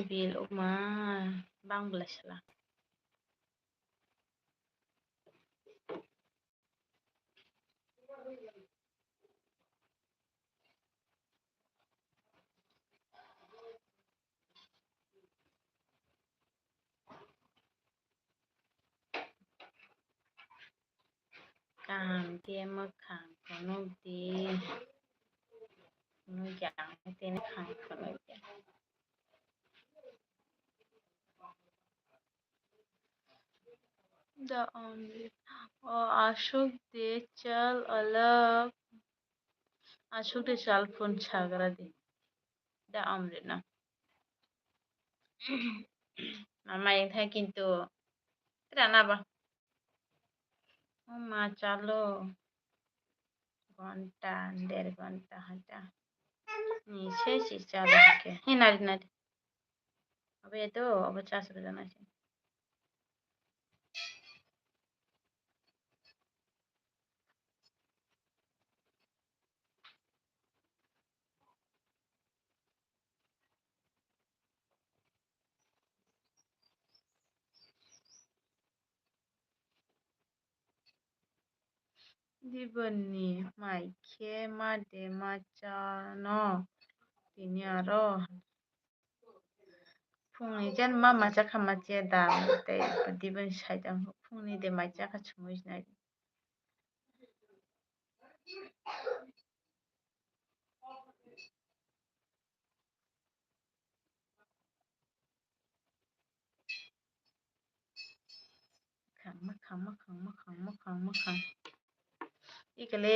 bill o ma bang bwlai sala. Kaham khe mwkhang phunuk di, phunukya ang tei mwkhang phunukya. Da Amrit. O aswk de chal alak. Aswk de chal phone sagra di. Da Amrit no. Mama yang thai kintu. Tira na ba. O ma chalo. Ghonta, der ghonta hata. Ni se si chalo hake. He nari nari. Abo eto, abo chas rwjana se. Diboni mai khe ma de ma chano tini aro. Phungni jan ma macha kha macha da tei diboni sai tang phungni de mai cha kha chumui sinai. Mwkhang, mwkhang, mwkhang, mwkhang, mwkhang, mwkhang. Ikele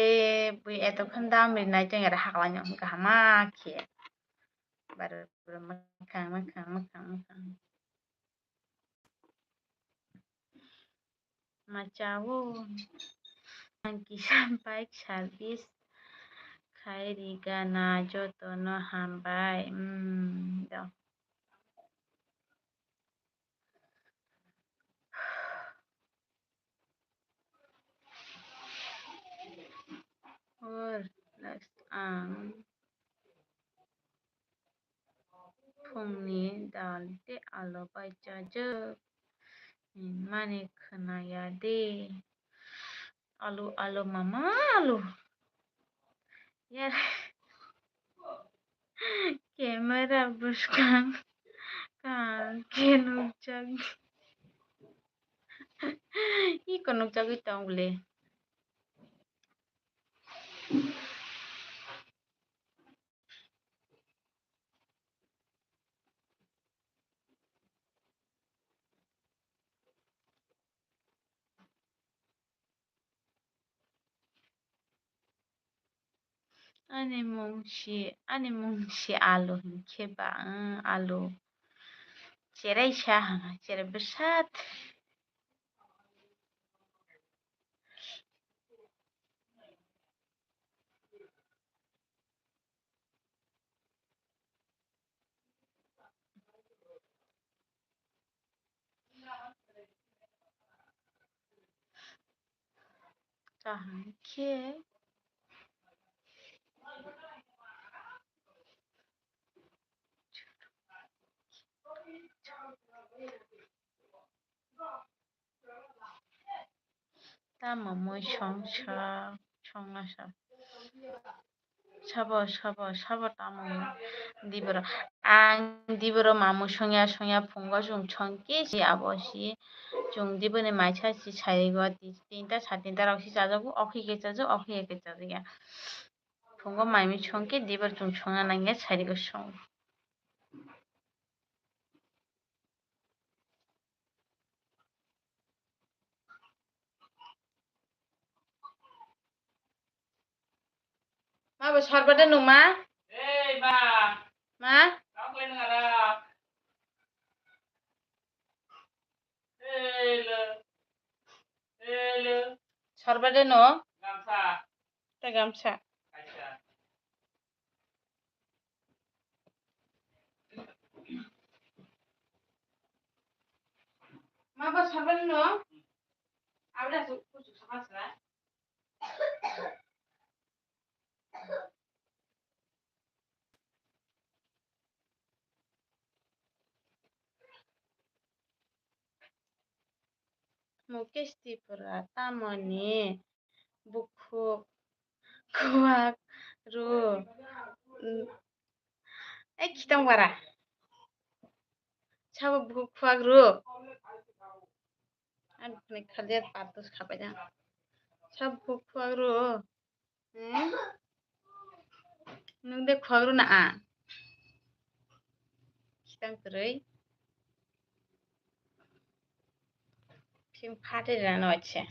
bui eto khan dam ri nai teng era hakla nyong kaham ma khe. Bar bar mwkhang, mwkhang, mwkhang, mwkhang. Machao. Ang kisa bike service khai rigana jotono hambai. Hmm, do. Hor, next ang phungni dal tei alu bai chajak hinmani khwnaya de. Alu, alu, mama, alu. Yar. Camera bwskang kaham khe nukjak. Iko nukjagwi tong le. Ani mung si, ani mung si alu hinkhe ba, ang alu cherai sa, cherai bwsat. Kaham khe. Tamo mui song sa, song na sa. Sabo, sabo, sabo tamo mui. Diboro, ang diboro mamu songya, songya phungo chwng songkhe si abo si. Chwng diboni maisa si sarigo, tinta, sa tinta rok si chajago, okhi khe chajago, okhi khe chajakya. Phungo maimi songkhe dibor chwng songna nangya sarigo song. Ma bo sor bade no ma? Ei ma. Ma? Kam khlai nang ara. Ei lo. Ei lo. Sor bade no? Gamsa. Ta gamsa. Kaisa. Ma bo sor bade no? Abra su kusu sama sra. Mukesh Tripura tamoni bukhuk khuak ru. Ei khitong bara. Sabo bukhuk khuak ru. Ani khali patus khapai jang. Sabo bukhuk khuak ru. Hmm? Nwng de khuak rw na a? Khitang kwrwi. Khim phatwi rwna waisa.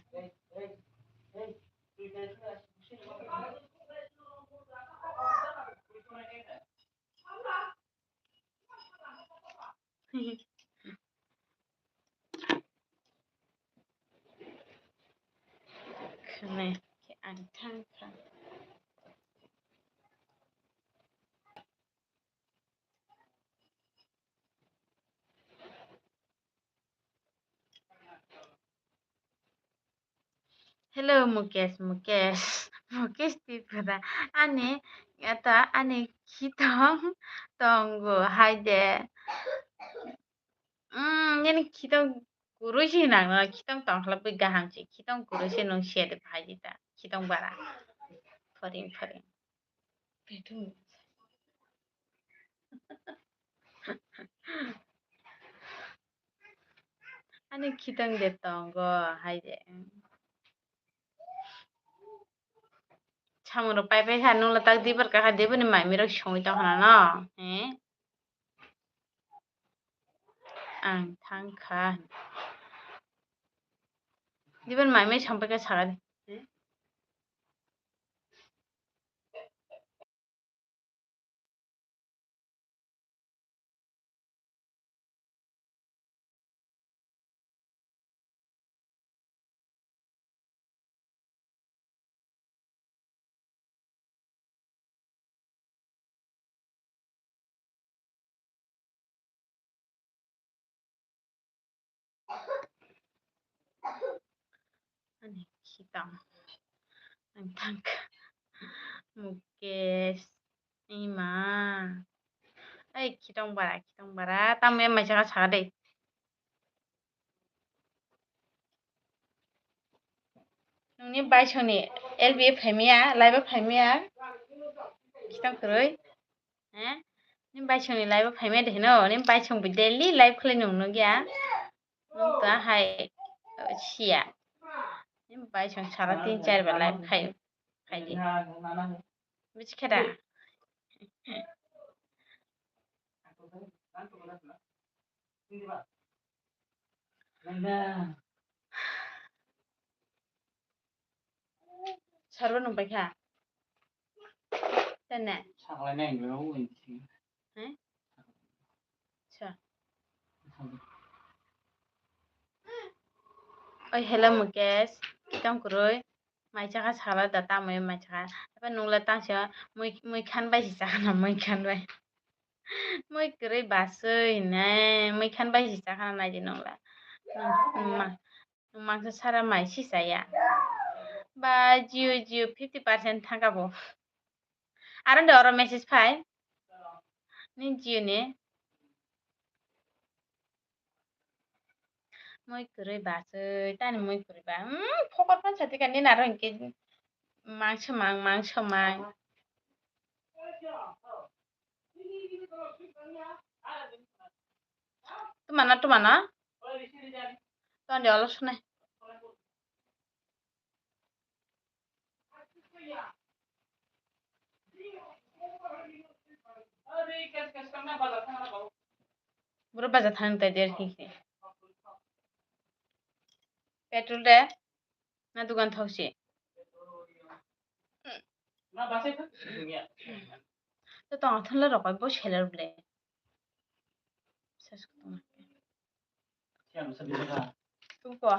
Khwnai khe ang thang kha. Hello, Mukesh, Mukesh, Mukesh Tripura. Ani, ata, ani khitong tongo, hai de. Mm, nini khitong Kwrwi se nang no khitong tong khlai bwi kaham se, khitong kwrwi se nwng se de phai di ta, khitong bara. Phoring phoring. Ani khitong de tongo hai de. Samung rok pai pai kha, nwng le tak dibar kha, dibani mai mui rok songwi tong khna no? He? Ang thang kha. Dibani mai mui song pai kha, saga di. Ani khitong. Ang thang kha. Mukesh. Ima. Ei, khitong bara, khitong bara. Tamo ya mai saka saka de. Nungni baisongni L B phaimaya, live phaimaya. Khitong kwrwi. He? Ni baisongni live phaimaya de hino. Ni baisong bo daily live khlai nung nugya. Nwng ta hai, uh, siya. Ni baisong sara tin char ba live khai, khai di. Buji khe da? Sarbo nung pai kha. Tene. Saklai nai bro, wng si. He? Sa. Oi, hello Mukesh. Kitong kwrwi. Mai chakha sala da tamoi mai chakha. Apa nungla tangsa mui, mui khan bai si chakha na mui khan bai. Mui kwrwi baswi hinai mui khan bai si chakha na nai di nungla. Nung, nung ma. Nwng mangsa sara mai si chaya. Ba Jio, Jio fifty percent thangka bo. Aro de oro message phai. Ni Jio ni. Mui kwrwi baswi, tani mui kwrwi ba. Hmm, phokor phan satika ni naro hinkhe mangsa mang, mangsa mang. Tumana, tumana. Tonde olo sune. Boro baja thang tai der hi hi. Petrol de. Na dukan thok si. To tong thon le rokoi bo seller ble. Ses ko tong. Tuko.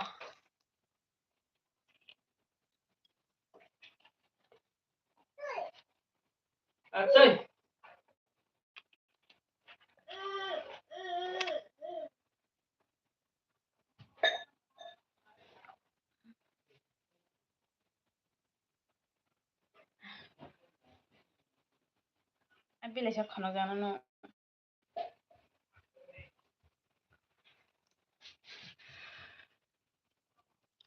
Ang belai sa khonok jana no.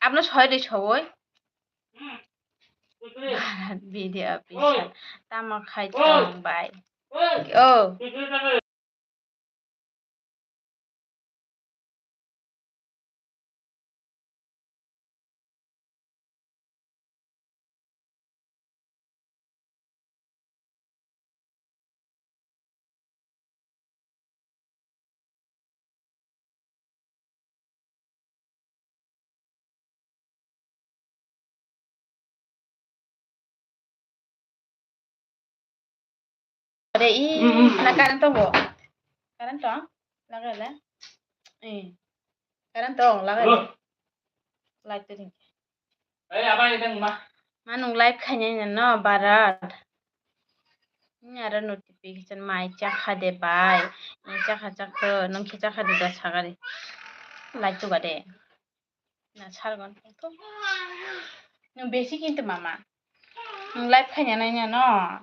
Abno soi de soi. Video bisa tamo khai tong bai. Oh. Ore i na current tongo. Current tong? Lagai le. Eh. Current tong, lagai le. Light to ring. Eh, abai dang ma. Ma nung live khainai no Bharat. Ni aro notification mai chakha de bai. Ni chakha chakha nung khe chakha de da sagari. Light to gade. Na sargon to. Nung besi kintu mama. Nung live khainai no.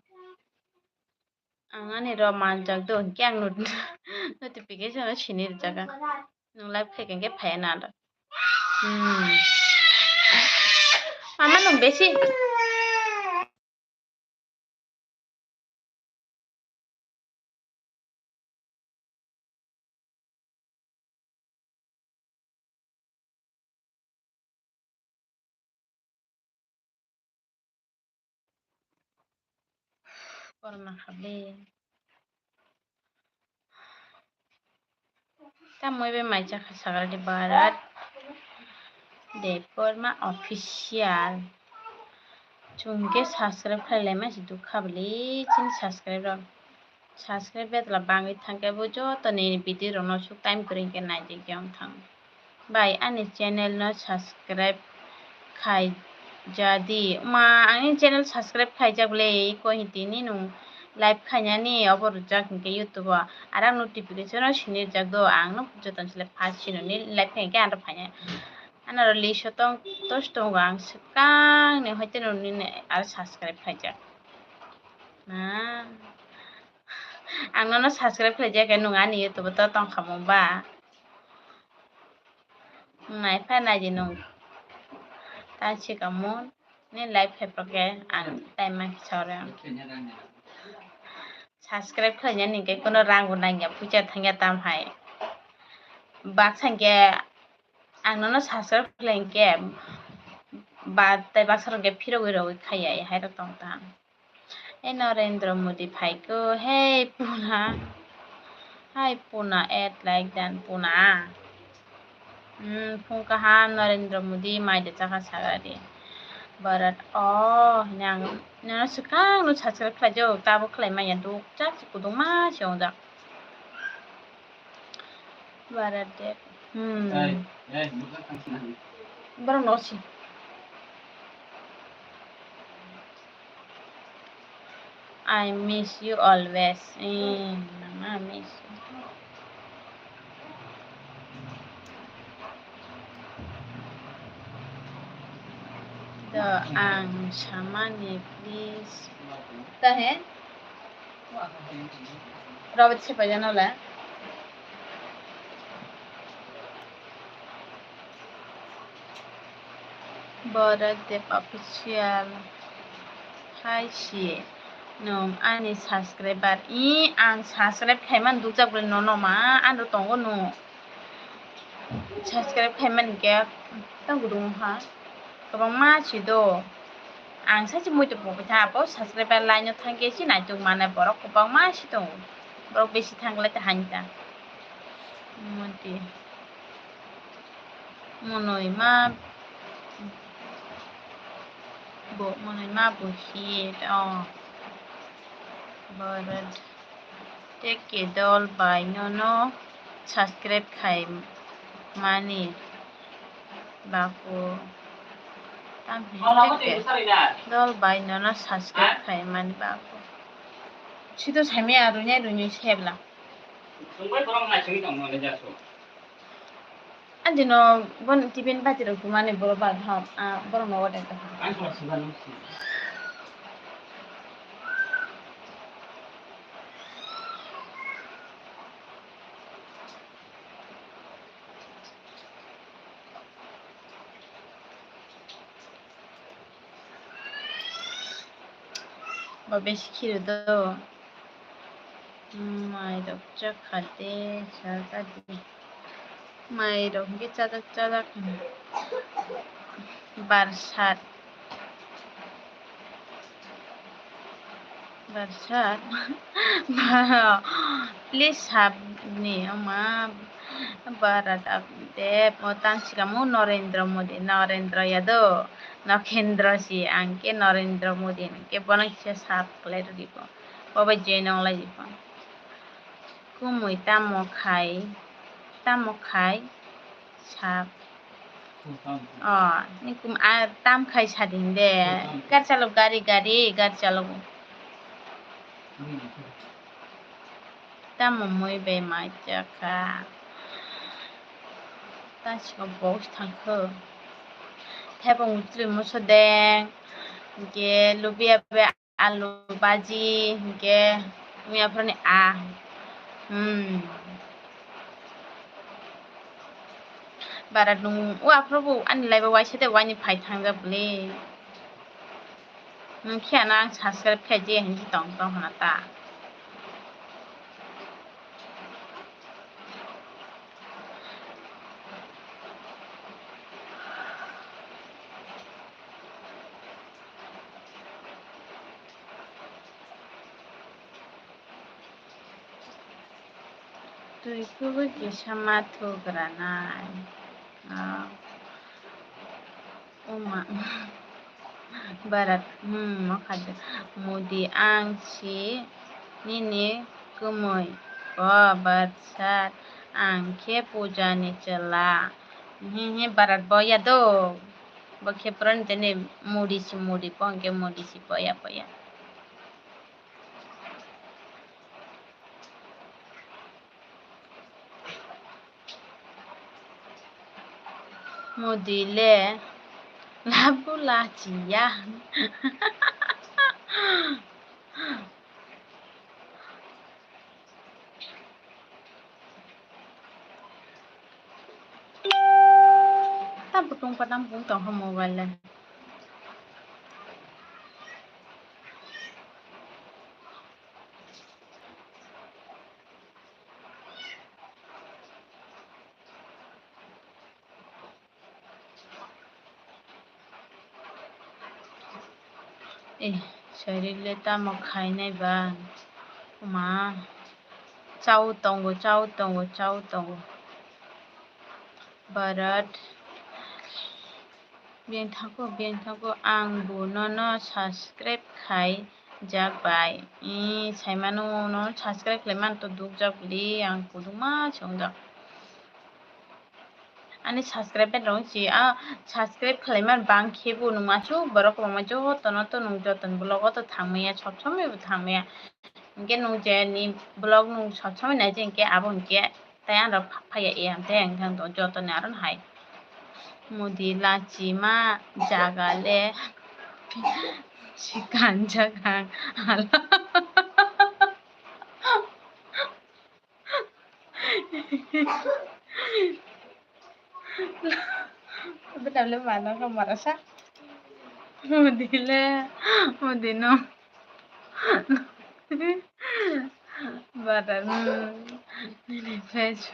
Ang ani ro manjak do, hwnkhe ang no-, notification o sini rijak ang. Nwng live khai khe phaiya na do. Hmm. Mama nung besi. Korma khabe. Tamo ebe mai chakha sagra di Bharat Debbarma official. Chwng khe subscribe khlai lai ma si dukha bwle chini subscribe rok. Subscribe betla bangwi thangkhe bo joto nini video rokno suk time kwrwi khe naidi khe wng thang. Bai ani channel no subscribe khaijadi. Ma, ani channel subscribe khaijak le, ko hiti ni nung live khainani obo rwjak hinkhe YouTube o. Arak notification o sinirjak do, ang no joto ni sle first sinoni live khaikhe ang phainai. Anaro list o tong, tos tongo ang swkang ni hoite nini aro subscribe khaijak. Ma, ang nono subscribe khaijak khe nung ani YouTube o to tongkha mung ba. Nai pha nai di nung. Tang sikamo ni live khe pakhe ang time ma khe sauri ang. Subscribe khlaina ni khe kono rang bo nangya, puisa thangya tam hai. Baksa hinkhe ang nono subscribe khlai hinkhe ba tei baksa rok khe phirogwi rogwi khaiya hai rok tong tang. Hey Narendra Modi phaiko, hey Puna, hi Puna, add like dan Puna. Hmm, phung kaham Narendra Modi mai de chakha sagra di. Bharat, oh, hini ang nono swkang no subscribe khlai jo, tabo khlai manya duk chak si kudung ma se ongjak. Bharat de. Hmm. Borok no si. I miss you always. Eh, mama, I miss you. Do ang samani, please. Tahe? Robert Sepajanole. Bharat Dev Official. Hai si nung ani subscriber. I ang subscribe khaimani dukjak bwle nono ma ano tongo nung. Subscribe khaimani khe tang gudung ha. Kwbangma si do. Ang sachi muitu pokwi tha abo subscriber line o thangkhe si naituk mane borok kwbangma si tongo. Borok besi thangkhe ta hain ta. Moti. Monoi ma bo, monoi ma bo hit, oh. Bharat. Tei kedol bai nono subscribe khai mani baku. Tam hini tei kedol bai nono subscribe khai mani baku. Sito sami aruni aruni sebla. Ang dino bon tiffin bati rok tumani borok ba ha, ah, borok no order ta. Bo besi khiru do. Mai rok chakha de, chajak de. Mai rok hwnkhe chajak chajak hwnkhe. Barsat. Barsat. Please sabni ama Bharat Dev, o tang sikamo Narendra Modi, Narendra Yadav, Nokhendra si, ang khe Narendra Modi hwnkhe bono kisa sab khlai rwdi bo. Bo bai join wnglai di bo. Kumui tamo khai, tamo khai sab. Oh, ni kum-, ah, tam khai sading de. Gari chalok, gari, gari, gari chalok. Tamo mui bai mai chakha. Tang sika box thangkho. Thaibo mutri muso deng. Ge lubia be alu baji, hinkhe miya phoroni a. Hmm. Bara nung o aphuru bo ani live o waisa de waini phai thangjak bwle. Nung khe ano ang subscribe khe je hinwi tong tong hwnna ta. Twi kubui kisa ma thugra nai. Ah. Oma. Bharat, hmm, mokha de. Modi, ang si nini kwmwi. O Bharat sir, ang khe puja ni chwla. He, he, Bharat bo ya do. Bo khe pura ni tene Modi si Modi, bo hwnkhe Modi si bo ya, bo ya. Modi le labu lachiya. Tam putung patam pung tong kha mobile le. Eh, Sairil le tamo khainai ba? Oma, chao tongo, chao tongo, chao tongo. Bharat, biyang thango, biyang thango, ang bo nono subscribe khai jak bai. Eh, saimano nono subscribe khlai man to duk jak bwle, ang kuduma chongjak. Ani subscriber rok si, ah, subscribe khlai man bang khe bo nung asuk borok kwbangma jotono to nung joton vlog o to thang maya, sob somoi bo thang maya. Hinkhe nung je ni vlog nung sob somoi nai je hinkhe abo hinkhe tai ano pha-, phaiya e ang tei ang thang tongo jotoni aro hai. Modi lachima jaga le sikan jaga hala. Bwtang le mano kha marasa. Modi le, Modi no. Bara, hmm, nini face.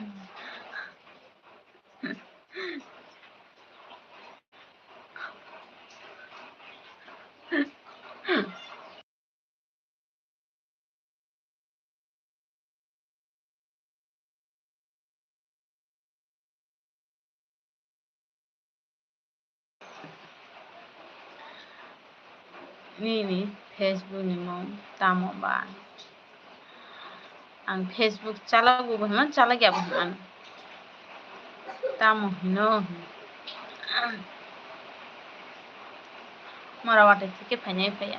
Nini Facebook ni mung tamo ba? Ang Facebook chalago bo hwnmano, chalagya bo hwnmano. Tamo hino? Mora watwi thike phainai phaiya.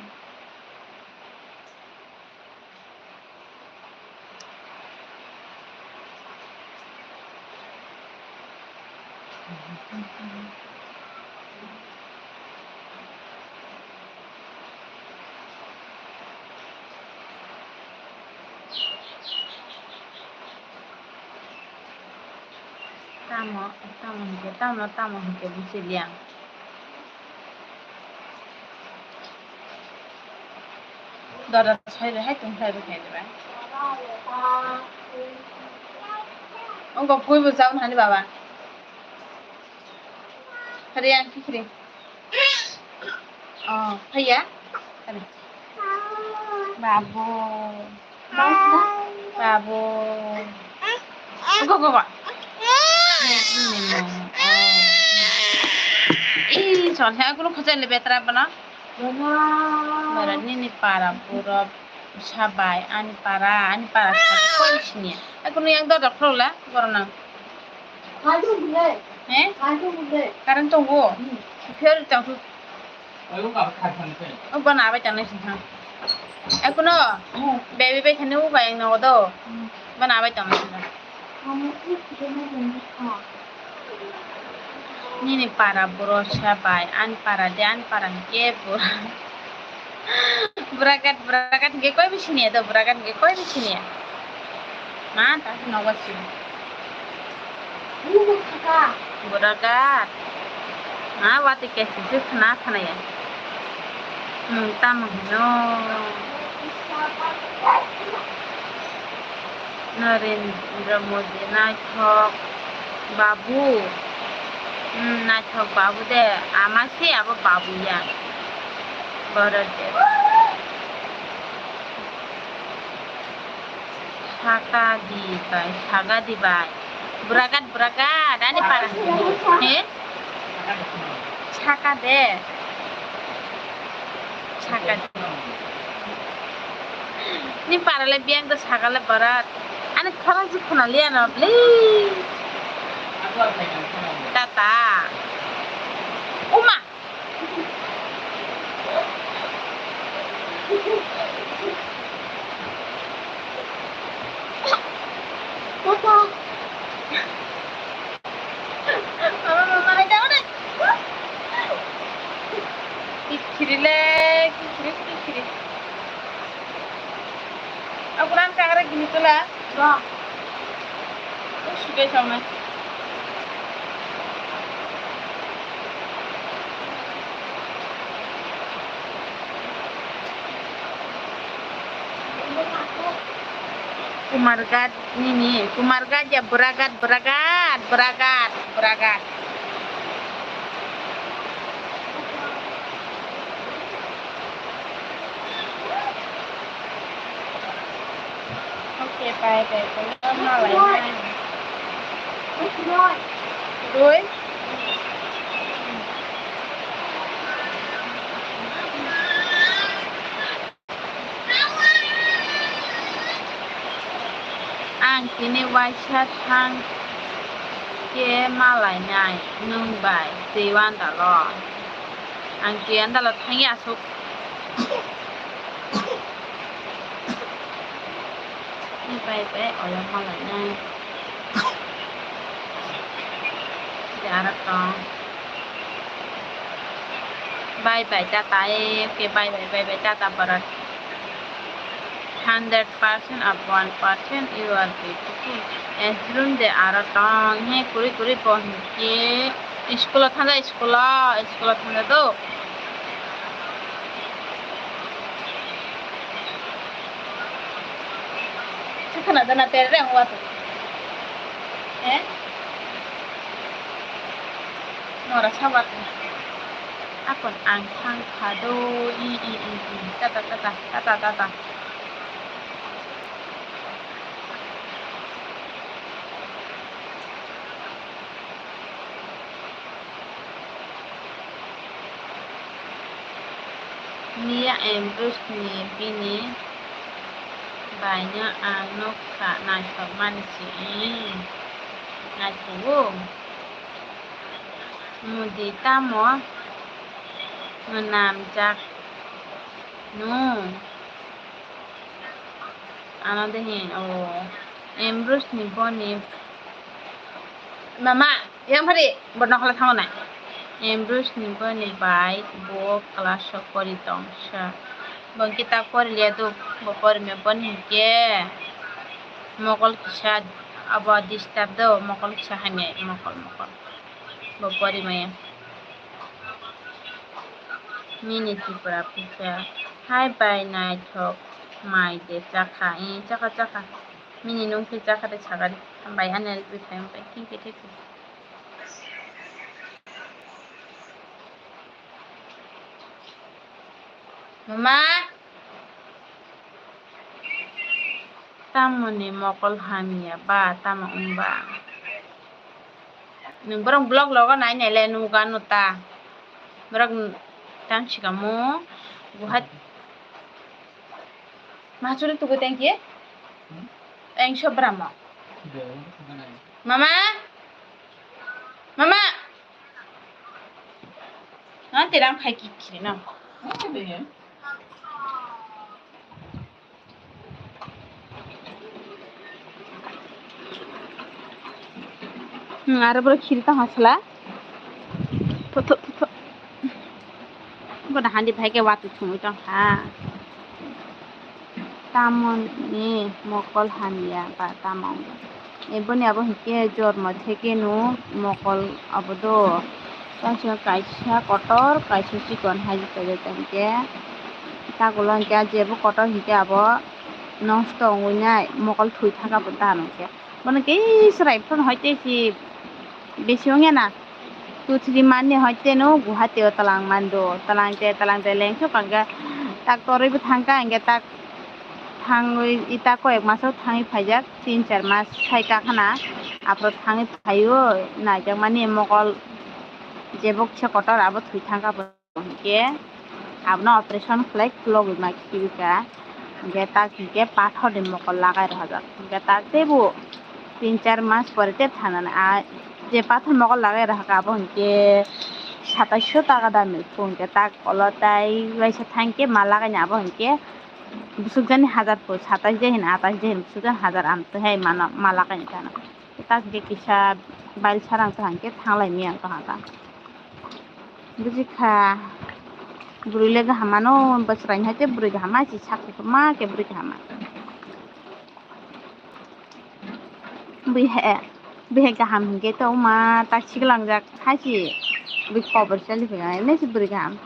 Tamo, tamo hinkhe, tamo, tamo hinkhe buchiliya. Dora soire hai tong khai bo khai diba. Ongko pui bo chaun hani baba. Hari ang kikri. Oh, phaiya. Hari. Babu. Babu. Go, go, go. Ih, chon he, aku no khojai le betra bana. Bara nini para puro sabai, ani para, ani para sabai koi sini. Aku no yang dodok kholo la, borok nang. He? Current tongo? Phiyo tong thu. O bana abai tangnai sing thang. Ekuno baby bai thani o bai ang nogo do. Bana abai tangnai sing thang. Nini para buro sabai, ani para de, ani para hingke bura. Burakat, burakat hingke koi bisi niya do, burakat hingke koi bisi niya. Ma, ta nogo si. Buragat. Ha, watwi kesijwk khna khna ya. Nwng tamo hino? Narendra Modi naithok babu. Hmm, naithok babu de. Ama se abo babu ya. Bharat de. Saka di bai, saga di bai. Buragat, buragat, ani para. He? Saka de. Saka de. Ni para le biang do saka le barat. Ani khara ji khuna liya no, please. Tata. Uma. Kikhiri le, kikhiri, kikhiri. Aku rang kangra gini tula. Ba. Sugai sama. Kumargat nini, Kumargat ya, Buragat, Buragat, Buragat, Buragat. Okay, bye, bye, bye. Malai, malai. Rui. Ang tini waisa thang khe malainai nwng bai twi andalo. Ang twi andalo thangya aswk. Ni bai bai oya malainai. Jara tong. Bye bye tata, eh, okay, bye bye, bye bye tata, barat. Hundred percent of one percent you are beautiful. Esrun de aro tong, he kuri kuri bo hinkhe school o thangja, school o, school o thangja do. Sikhwna dana tere ang watu. Eh? Nora sabat. Akon ang thang khado, i, i, i, i. Tata, tata, tata, tata. Mia Ambrose ni bini baino ang nukha naithokmani se, eh, naithogo. Modi tamo mwnamjak no? Ano de hin, o, Ambrose ni boni mama. Yang hari, bo nokla thango nai. Ambrose ni boni bai bo class o pori tong sa. Bo kitab pori liya do, bo pori me boni hinkhe mokol kisa abo disturb do, mokol kisa hamya, mokol, mokol. Bo pori maya. Mini Tripura pisa. Hai bai naithok mai de chakha, eh, chakha, chakha. Mini nung khe chakha de sagari. Hambai ani ari bwthai hambai. Thank you, thank you. Mama? Tamoni mokol hamya ba, tamo wng ba? Nwng borok vlog logo nai nai le nugo ano ta. Borok tang sikamo buhat. Ma churi tugu thank you. Eng sobramo. Mama? Mama? Nanti rang khai kikhiri no. Hmm, aro boro khiri tong hasla. Thotho, thotho. Bono handi bhai ke wati thumui tong kha. Tamoni mokol hamya ba tamong. Eboni abo hinkhe jormo thekeno mokol abo do. Tamo kaisa kotor, kaisa chikon hai tongwi tongkhe. Takulo hinkhe jebo kotor hinkhe abo nosto wngwi nai, mokol thwi thangkha bo dano hinkhe. Bono khe chwrai phano hai tei si bisi wngya na. Two three month ni hai tei no Guwahati o twlang mando. Twlang te, twlang te lengkhe pangkha. Tak torwi bo thangkha, hinkhe tak thangwi, ita koyek maso thangwi phaijak, tin char mas sai kakhana, aphuru thangwi phaiwi naijakmani mokol jebo kisa kotor abo thwi thangkha bo hinkhe abono operation khlai khulogwi ma khibika, hinkhe tak hinkhe pathor ni mokol lagai rwjak, hinkhe tak teibo tin char mas pore tei thanani a je pathor mokol lagai rwkha abo hinkhe satais sho taka dami hinkhe tak olo tai waisa thangkhe ma lagaini abo hinkhe. Bwswk jani hajar po, satais de hin, atais de hin, bwswk jani hajar amtwi hai mano, ma lakai ni tano. Tak hinkhe kisa bail sarang kaham khe thanglai miyang kaham ta. Bujikha, bwrwi le kaham mano, bwswrai hai tei bwrwi kaham ma si sak ma khe bwrwi kaham ma. Bui hai, bui hai kaham hinkhe to ma tak siklangjak hai si, bui kobor sali phai nai si bwrwi kaham.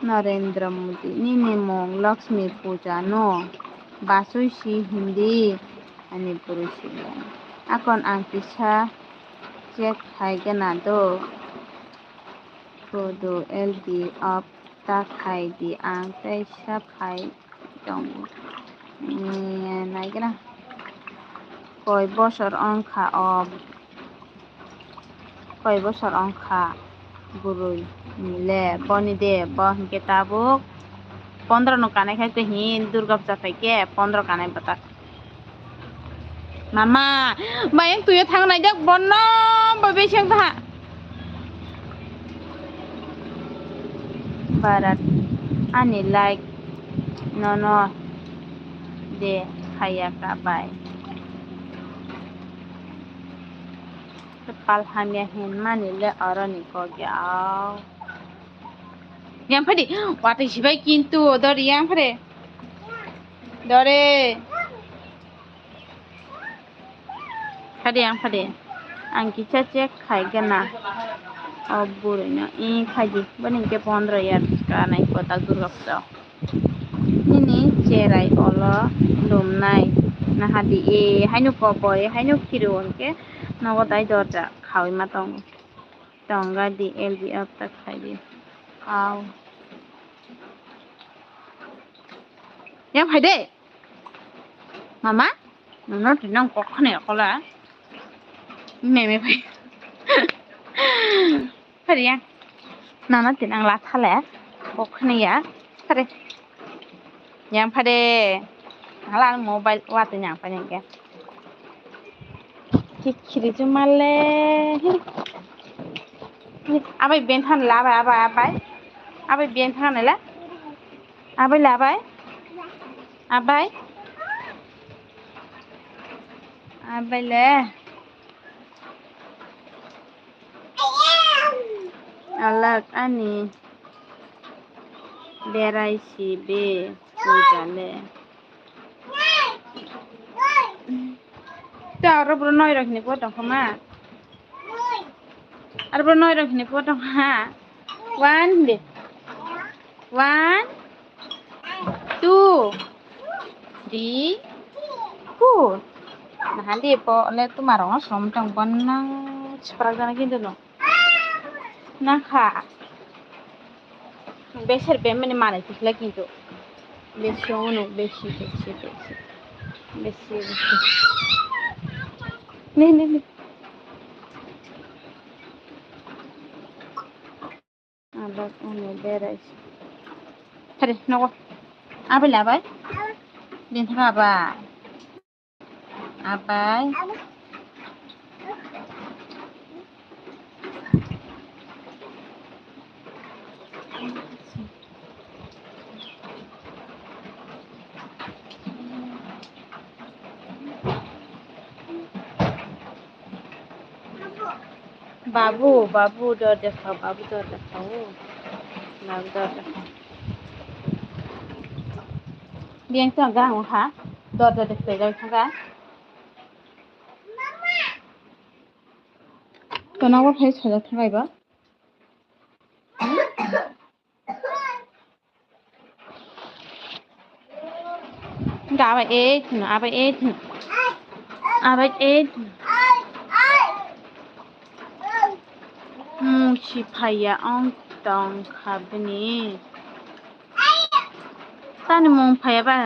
Narendra Modi, nini mung Lakshmi Puja no basui si hindi ani bwrwi si. Akon ang kisa check khai gana do. Kodo L B up ta khai di, ang tei sa phai tongo. Ni nai gana. Koi bosor ongkha o. Koi bosor ongkha bwrwi ni le boni de, bo hinkhe tabuk pondro no kanai khai tei hin Durga puja phaikhe pondro kanai bwtak. Mama, mayang tuyo thang naijak bono bo beseng tha. Barat ani like nono de khaya ka bai. Pal hamya hinmani le oroni kok ya. Yang phadi, watwi sibai kintu dori yang phade. Dore. Phade yang phade. Ang kisa check khai gana. O bwrwino i khaidi. Boni hinkhe pondro year kanai kotak Durga puja. Nini cherai olo lumnai nahadi e, haino koboi, haino khiru hinkhe nogo dai dorja khaui ma tongo. Tonga di L B up ta khaidi. Au. Yang phaide? Mama? Nono tinang kok khne kola. Meme phai. Phari ya. Nana tinang la thale. Kok khne ya. Phari. Yang phade. Hala mobile wa te yang phade ke. Kikhiri chu male. Abai ben than la bai, abai, abai. Abai ben than la. Abai la bai. Abai. Abai le. Alak ani berai si be pujale. Ta aro bro noi rok ni po tong khoma. Aro bro noi rok ni po tong ha. One de. One. Two, three, four. Nahali po le tumarong som tong bon nang siprak jana kintu no. Nakha. Beser bemani mane tikla kintu. Besi ono besi besi besi. Besi besi. Ne ne ne. Abak uno berai. Hade, nogo. Abai labai. Din thaka abai. Abai. Babu, babu, dorja kha, babu, dorja kha, o. Babu, dorja kha. Biyang tong gang ha, dorja de khe jai kha. Nangor hai sajak thangaiba. Ga abai eight hino, abai eight hino. Abai eight hino. Musi phaiya ong tong kha bini. Tani mung phaiya ba,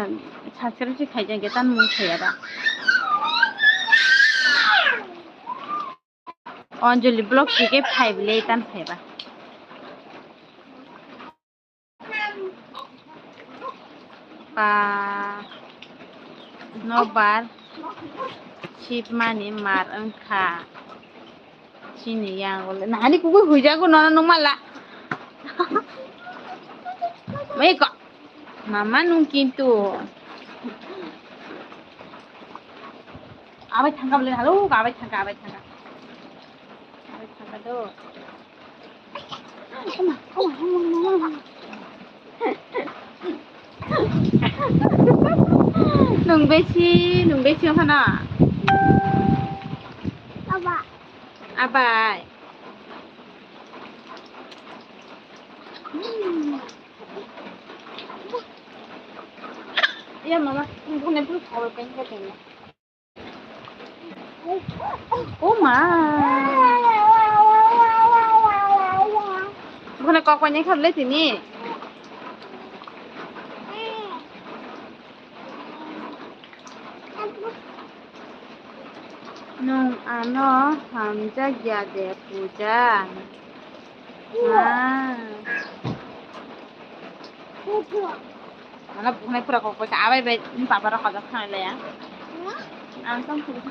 subscribe se khaijak ya, tani mung phaiya ba. Anjali vlog se khe phai bwle, tani phaiba. Pa nobar sibmani mar wngkha. Chini yang ole nahani kubui huijago nono nung mala. Meko. Mama nung kintu. Abai thangka bole halo, abai thangka, abai thangka. Abai thangka do. Nung besi, nung besi wngkha na? Aba. Abai. Iya, mama, ini pun kawal kain ka tanya. Oh ma. Bukan kok banyak kali tini. Nwng ano hamjakya de, Puja? Ma. Ano bukhwnai pura kok bai abai bai ni papa rok hojak thang le ya. Ang tong pura.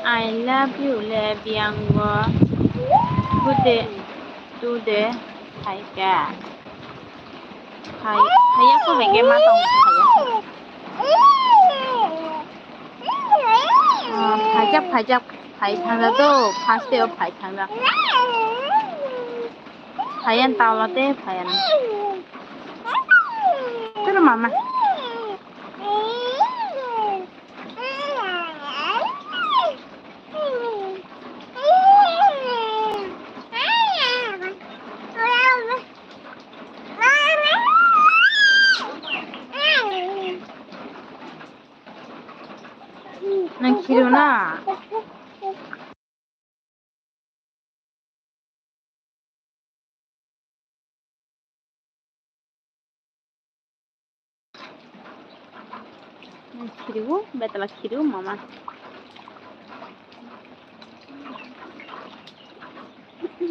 I love you le biyango. Today, today, phaikha. Phai, phaiya ko benge ma tong phaiya. Ah, phaijak, phaijak, phai thangda do, first day o phai thangda. Phaiyan tawla te, phaiyan. Chalo mama. Nang khiru na. Nang khiru, betala khiru, mama.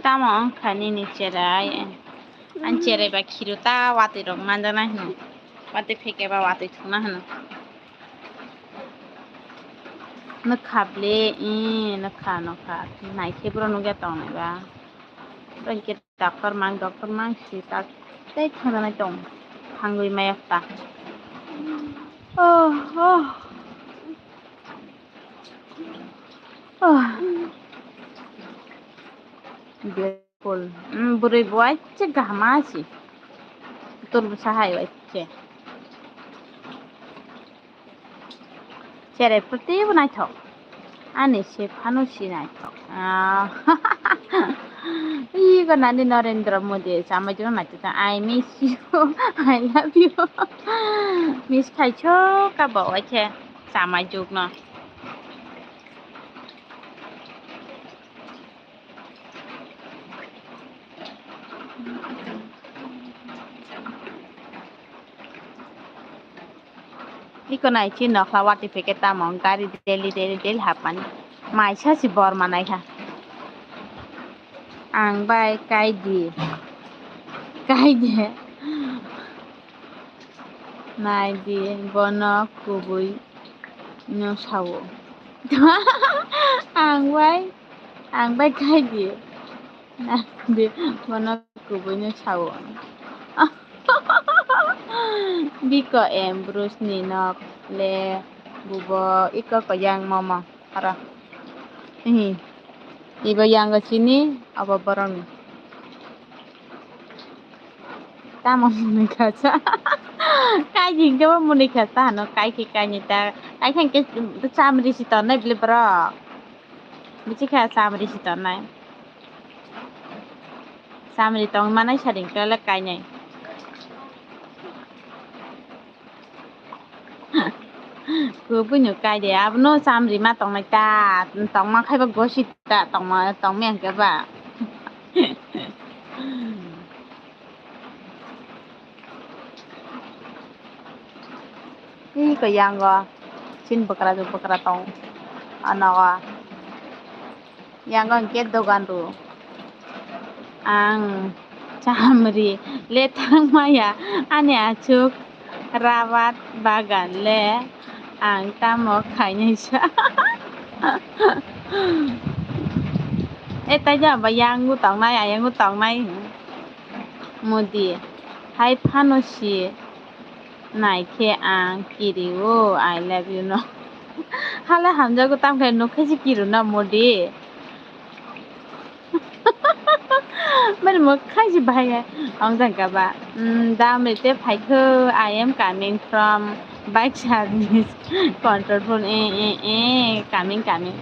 Tamo wngkha nini cherai? Ani cherai ba khiru ta watwi rok manjana hino. Watwi pheke ba watwi thwngna hino. Nokha ble, i nokha, nokha. Naikhe bro nukya tongnai ba. Bro hwnkhe doctor mang, doctor mang si tak tei thangjanai tong. Thangwi maya ta. Oh, oh. Oh. Beautiful. Mm, bwrwi bo aicche kaham asi. Putul bwsa hai aicche. Cherai phuti bo naithok. Ani se phano si naithok. Ah. Ego nani Narendra Modi chamai jora naithok. I miss you. I love you. Miss khai chok ka bo aicche chamai jok no. Iko nai chi nokhla watwi packet tamo gari daily, daily, daily hapmani. Maisa si bor manai kha. Ang bai kai di. Kai di. Nai di, bono kubui no sao. Ang bai, ang bai kai di. Nai di, bono kubui no sao. Biko em Bruce ni nok le bubo iko koyang momo aro. Hi. Ibo yango chini abo borokni. Tamo mwnwi kha cha. Kai di hwnkhe bo mwnwi kha cha hano kai khe kai ni ta. Kai khe hwnkhe chamri si tongnai bile borok. Bichi kha chamri si tongnai. Chamri tong manai sa ring khe le kai nai. Kubui no kai de, abono chamri ma tongnai ta, tongma khai ba gosi ta, tongma, tongma hwnkhe ba. Ih, ko yango, chin bwkra, bwkra tong, o nogo. Yango hwnkhe dogan rw. Ang chamri le thang maya ani achuk rabat bagan le ang tamo khainai sa. E tai ja ba yang u tongnai, ayang u tongnai. Modi hai phano si. Naikhe ang kiri o, I love you no. Hala hamjago, tamkhe nukhe se kiru na Modi. Mani mo khai se bahai hai. Ang jang ka ba. Mm, dam rite phaikho, I am coming from bike service control phone, eh, eh, eh, coming, coming.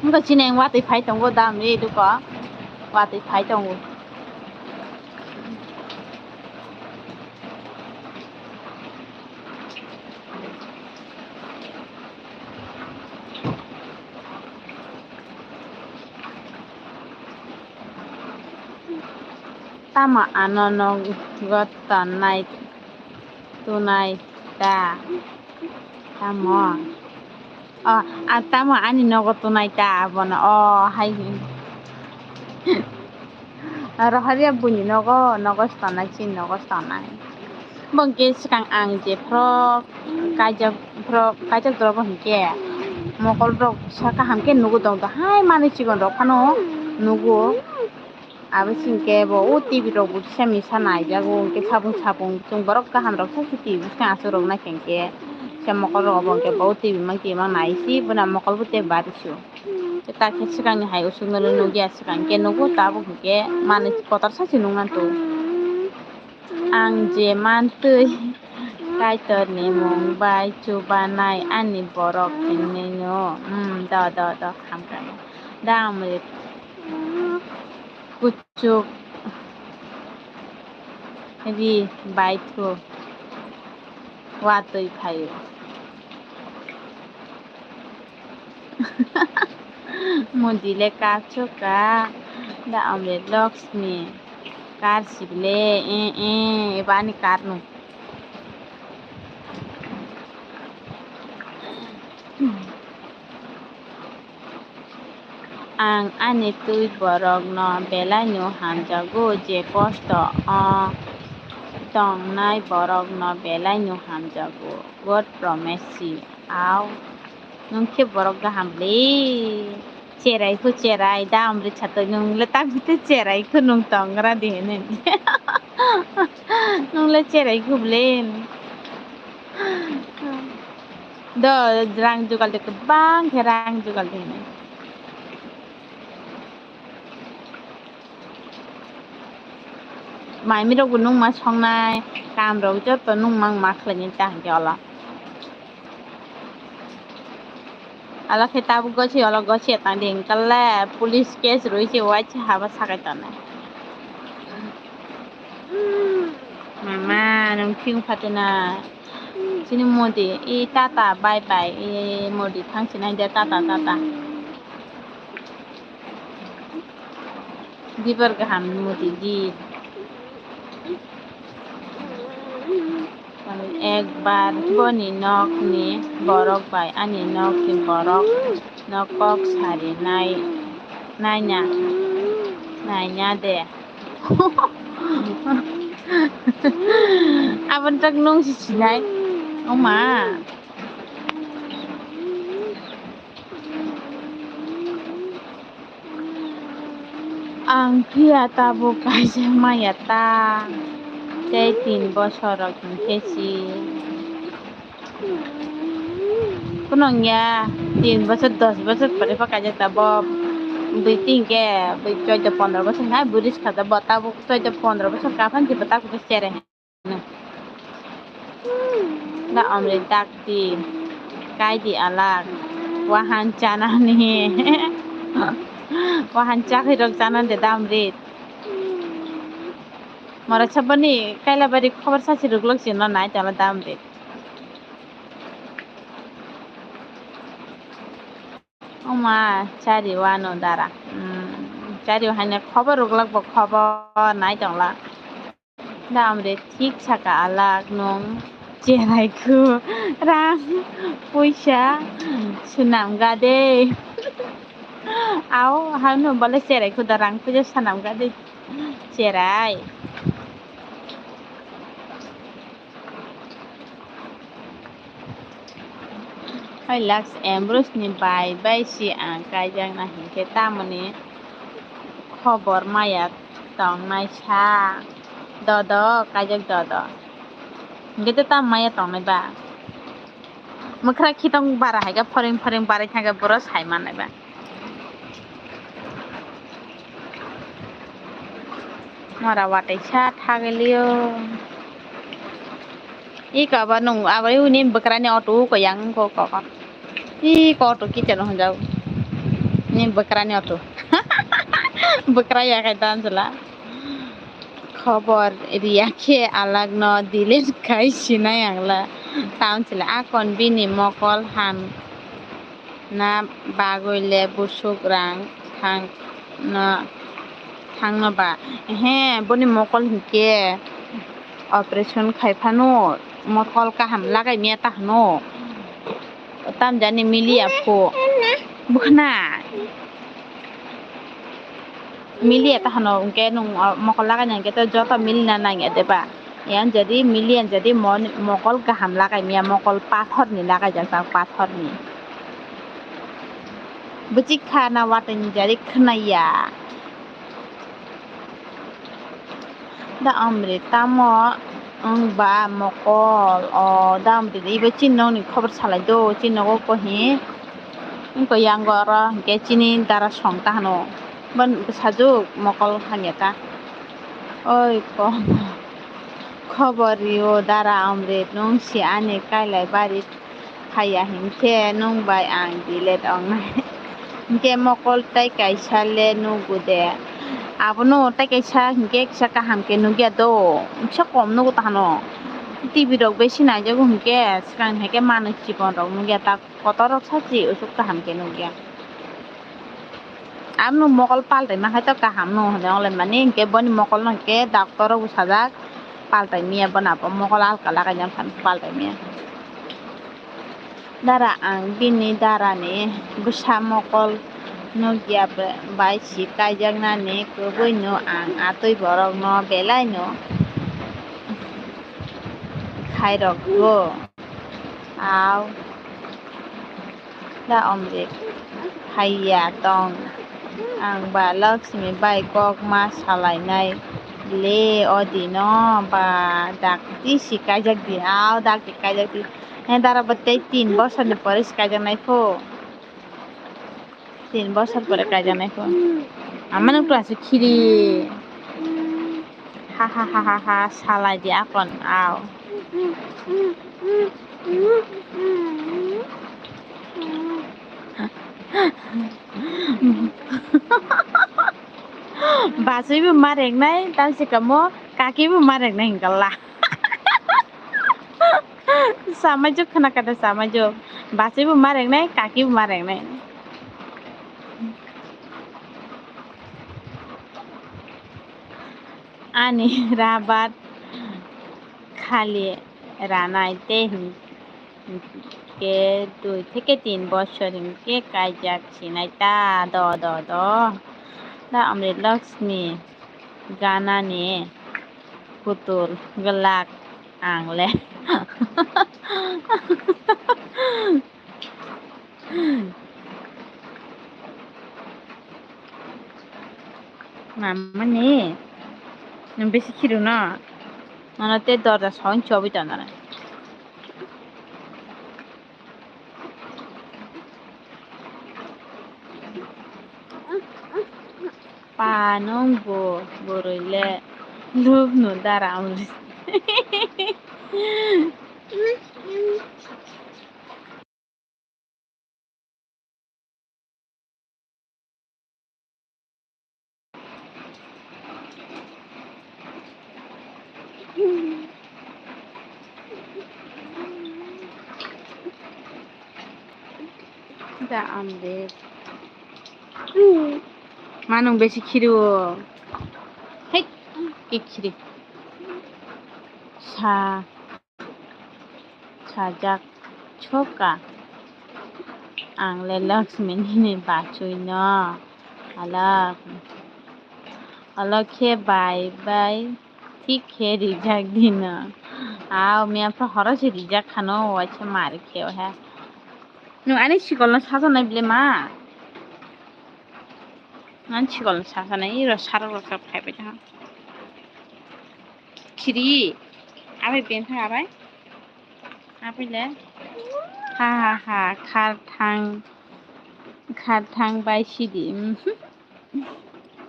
Wngkha chini ang watwi phai tongo dam ri duko. Watwi phai tongo. Tamo ano nogo tongnai tunai ta? Tamo? O, a tamo ani nogo tunai ta abono? O, hai. Rohorya buini nogo, nogo se tongnai, chini nogo se tongnai. Bo hwnkhe swkang ang je frog kaijak, frog kaijak doro bo hwnkhe mokol rok sa kaham khe nugo dong dong hai manwi chikon rok phano nugo. Abo se hwnkhe bo o T V rok bo kisa misa naijago, hwnkhe sabung sabung chwng borok kaham rok sa se T V bwskang aswk rok naikha hwnkhe se mokol rok bo hwnkhe bo o T V mang twi mang nai se bono mokol bo tei bari se o. Tei ta khe swkangni hai usuk no nukya, swkang khe nugo, tabuk hwnkhe manwi kotor sa se nukna tongo. Ang je mantwi Kaitorni mung bai chubanai ani borok hinwi no. Hmm, do, do, do, khamkha. Da ang ri kuchuk ri baithu watwi phaio. Modi le kachoka, da omle Lakshmi, kar sibile, eh, eh, eba ani kar no. Ang ani twi borokno belaino hamjago, je kosto o tongnai borokno belaino hamjago. God promise you. Au. Nwng khe borok gaham le. Cherai kho cherai, da omre chatoi nwng le ta bwtwi cherai kho nwng tongra de hinwi. Nwng le cherai kho bwle. Do rang jugal de kwbang khe rang jugal de hinwi. Maimi rok bo nungma songnai, kam rok joto nungma ma khlainai ta hwnkhe olo. Olo khe tabuk gosi, olo gosi tang di hwnkhe le police case rwi se waisa haba sakai tongnai. Mama, nwng thing phatuna. Chini Modi, e tata, bye bye, e Modi thang sinai de, tata, tata. Dibar gaham Modi di. Ekbar boni nokni borok bai ani nokni borok no kok sari nai, naina, naina de. Aboni tak nung si sinai. Oma. Ang phiya tabuk kaisa maya ta, tei tin bosor rok hinkhe si. Kunung ya, tin bosor, dos bosor pore pha kaisa tabuk. Bwtwi hinkhe bwi chuddo pondro bosor hai bwrwi kha tabuk, chuddo pondro bosor kaphan kiba tabuk chere. Da omri dakti, kaidi alak, wahan chanani, wahan chakri rok chanande da omri. Mora sabani Kailabari khobor sachi rwglok chino nai tala da omri. Oma, chari wano dara. Hmm, chari haine khobor rwglok bo khobor nai tongla. Da omre thik saka alak nung cherai khu rang puisa sunam gade. Au hanu bole cherai khu da rang puisa sunam gade cherai. Hai laks Ambrose ni bai bai si ang kaijakna hinkhe tamoni khobor maya tongnai sa dodo kaijak dodo hinkhe tei tam maya tongnai ba mwkhra khitong bara haikhe phoring phoring barai thangkhe boro sai mannai ba. Mora watwi sa thaglio. Iko abo nung abo uni bwkrani auto ko yang ko ko ko. Iko auto kichar no hwnjao. Ni bwkrani auto. Bwkra ya kai dan jela. Khobor riya khe alak no delete kai sinai angla. Taun sila akon bini mokol ham. Na bagwi le busuk rang thang no, thang no ba? He, boni mokol hinkhe operation khai phano mokol kaham lagai miya ta hwno. Tamjani miliya phu. Bukhna. Miliya ta hwno, hwnkhe nwng, o, mokol lagai nang khe to joto milina nang ya de ba? Yang jadi miliya jadi mon-, mokol kaham lagai miya, mokol pathor ni lagai jak ta, pathor ni. Bwchik kha na watwi ni jadi khwnaya. Da amri tamo wng ba mokol, o da amri ibo chini nokni khobor salai do, chini nogo kohi. Wngkha yang oro hwnkhe chini dara song ta hwno. Bon bwsajwk mokol hamya ta. Oi ko khobor rio dara amri nwng si ani kailai bari. Haya hinkhe nwng bai ang delete wngnai. Hinkhe mokol tai kaisa le nugo de. Abono tai kaisa hinkhe kisa kaham khe nukya do. Kisa kom nugo ta hwno. T V rok besi naijago hinkhe swkang hai khe manwi chikon rok nukya ta kotor rok sachi usuk kaham khe nukya. Aboni mokol paltai ma hai to kaham no hwnwi onglai mani, hinkhe boni mokol no hinkhe doctor rok bwsajak paltai miya, bono bo mokol alka lagai jang paltai miya. Dara ang bini dara ni bwsa mokol nukya bai si kaijak nani, kwbui no ang atwi borok no belai no khairok go. Au. Da omre haiya tong. Ang ba Lakshmi bai kok ma salainai le o dino ba dakti si kaijak di. Au dakti kaijak di. He dara bo tei tin bosor ni pore si kaijak nai pho. Tin bosor pore kaijak nai pho. Ama nung tu asuk khiri. Ha ha ha ha ha salai di akon au. Basui bo ma rengnai, tamsi kamo kaki bo ma rengnai hingkala. Samajwk khna kada samajwk. Basui bo ma rengnai, kaki bo ma rengnai. Ani rabat khali ranai tei hin-, hinkhe dui theke tin bosor hinkhe kaijak sinai ta do do do. Da Amrit Lakshmi ganani putul glak ang le. Mamani, nwng bisi khiru no? Nono tei dorja song chobwi tongo. Pa nwng bo bwrwi le lub no dara amri. Da amde. Manung besi khiri o. Hei, ki khiri. Sa. Sajak choka. Ang le Lakshmi nini bachwi no. Alak. Alak khe bai bai thik khe rijak dino. Aw, miya pha horo se rijak khano, waisa mari khe o he. Nwng ani sikol no sajaknai bile ma? Ani sikol no sajaknai, iro sarok rok khe phaibai tha. Khiri. Abai beng tha abai. Abai le. Ha ha ha. Khar thang. Khar thang bai sidi.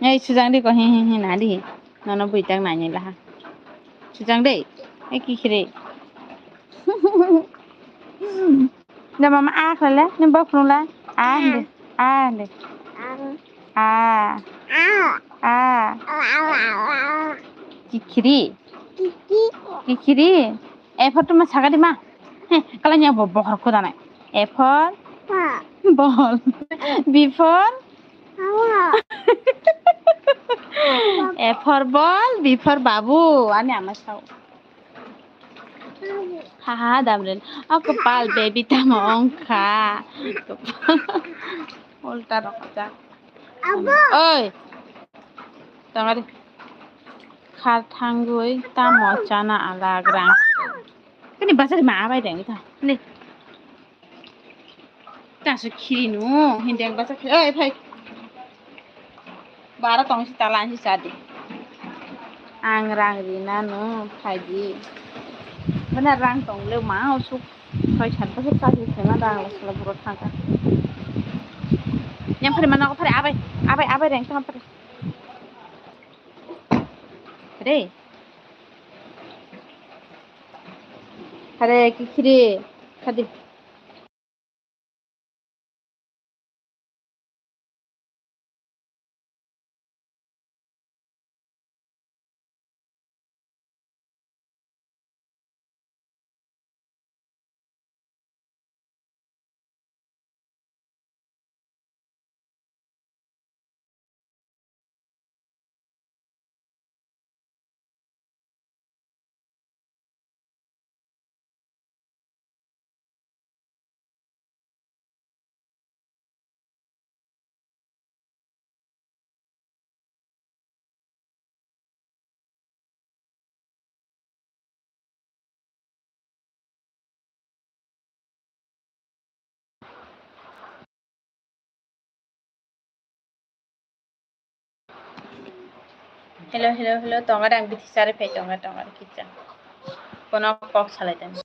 Ei sujang di ko he he he na di. Nono bui tak nai nai la ha. Sujang de. Ei ki khiri. Da mama a khlai le, nini bok phunuk la. A hinde. A hinde. A. A. Kikhiri. Kikhiri. A for tuma sagadi ma. He, kala nya bo bohor khuda nai. A for ball. B for A for ball, B for babu. Ani ama sao. Ha ha ha, damren. O kwpal baby tamo wngkha. Ulta rok jak. Oi. Tangari. Khar thangwi tamo chana ala grang. Kani bazar ma abai deng ta. Ne. Taso khiri no, hindeng basa khiri. Oi, phai. Bara tong si tala si sadi. Ang rang rina no, phai di. Mana rang tong le ma, osuk. Phai chan basa ta si sena rang la sala buro thangka. Yang phari mana ko phari abai, abai, abai reng tang phari. Re. Hare ki khiri, khadi. Hello, hello, hello, tonga dang bithi sari phai tonga, tonga kisa. Kono kok salai tani.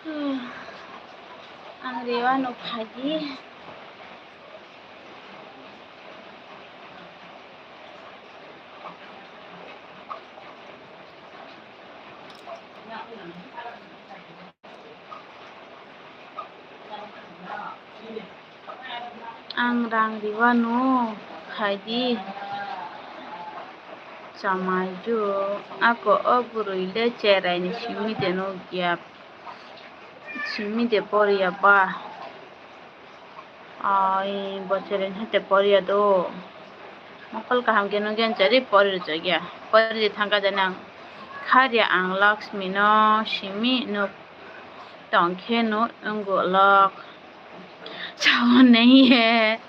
Ang rewano phaidi. Ang rang rwano khaidi chamaidu, ako o bwrwi le cherai ni simi de nukya, simi de poriya ba, ai bo cherai ni hete poriya do, mokol kaham khe nukya chari pori rwchakya, pori thangkha jani ang kharya ang Lakshmi no simi nuk tongkhe no wngulok. Sao nai ye.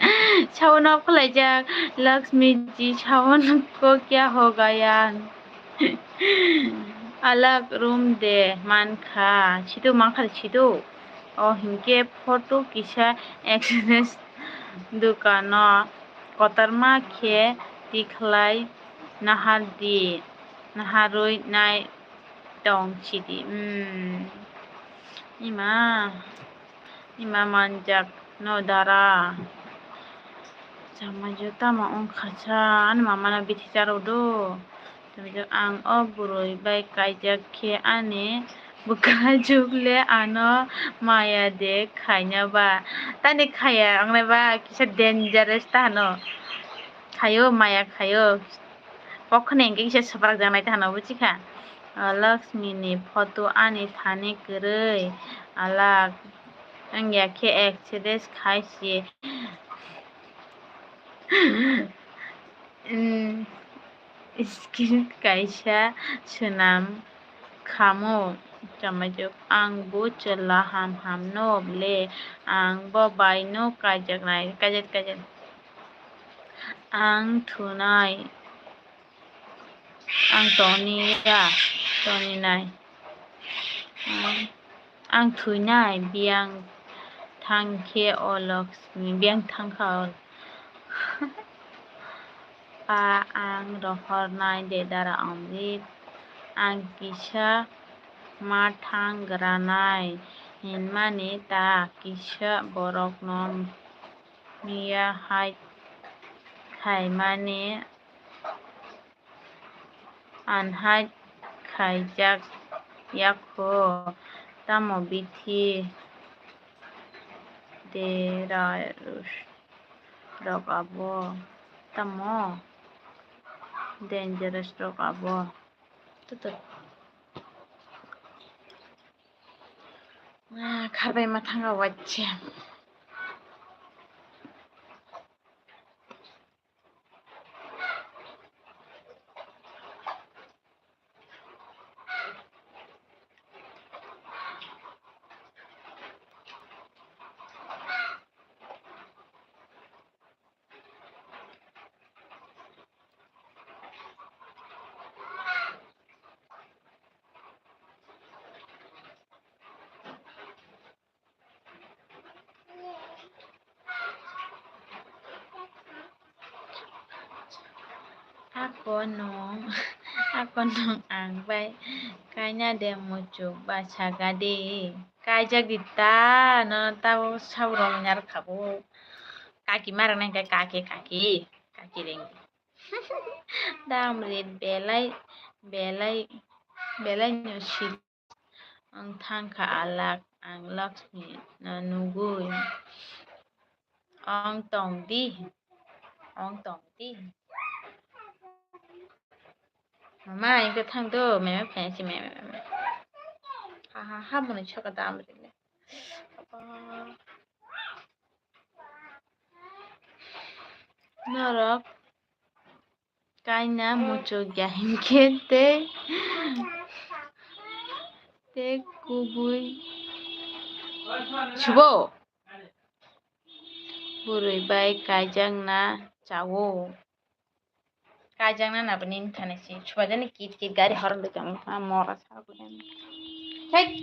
Sao no khlaijak Lakshmi ji, sao no ko kya ho gaya. Alak room de mankha. Sido mankha sido. O hinkhe photo kisa exercise dukano kotorma khe tikhlai nahardi, naharwi nai tong sidi. Hmm. Ima. Ima manjak no dara. Chamaijo tamo wngkha sa, ani mama no bithi charwk do. Chamaijo, ang o bwrwi bai kaijak khe ani bwkha juk le ano maya de khaina ba. Tani khaya wngnai ba kisa dangerous ta hano. Khayo maya khayo. Kok khna hinkhe kisa swprak jaknai ta hano buchikha. Ah, Lakshmi ni photo ani thani kwrwi alak. Wngya khe exercise khai se. Umm, script kaisa swnam khamu. Chamaichuk, ang bo chwla ham ham no le, ang bo bai no kaijaknai, kaijak, kaijak. Ang thunai. Ang toniya, toninai. Ang, ang thuinai, biyang thangkhe o Lakshmi, biyang thangkha o. Pa ang rohornai de dara Amrit, ang kisa ma thang granai hinmani ta kisa borokno miya hai khaimani anhai khaijak yakho, tamo bithi de ra rok abo, tamo dangerous rok abo. Tutu. Ah, kharbai ma thanga wachya. Ako nwng, ako nwng ang bai kaina de muchuk ba saka de. Kaijak di ta, no tabo sabo rwmani aro kha bo. Kaki ma rwknai khe kaki, kaki, kaki reng. Dam rit belai, belai, belai no sil. Ang thangkha alak, ang Lakshmi no nugwi. Ong tong di, ong tong di. Mama, ang thang do, meme phensi meme, meme. Ha, ha, ha, muni choka dam rit le. Apa? Norok kaina muchukya hinkhe tei, tei kubui subo. Bwrwi bai kaijakna chawo. Kaijakna nabo nini thani si. Subajani kit kit gari horn de kang. Ah, mora sa ko yan. Hey.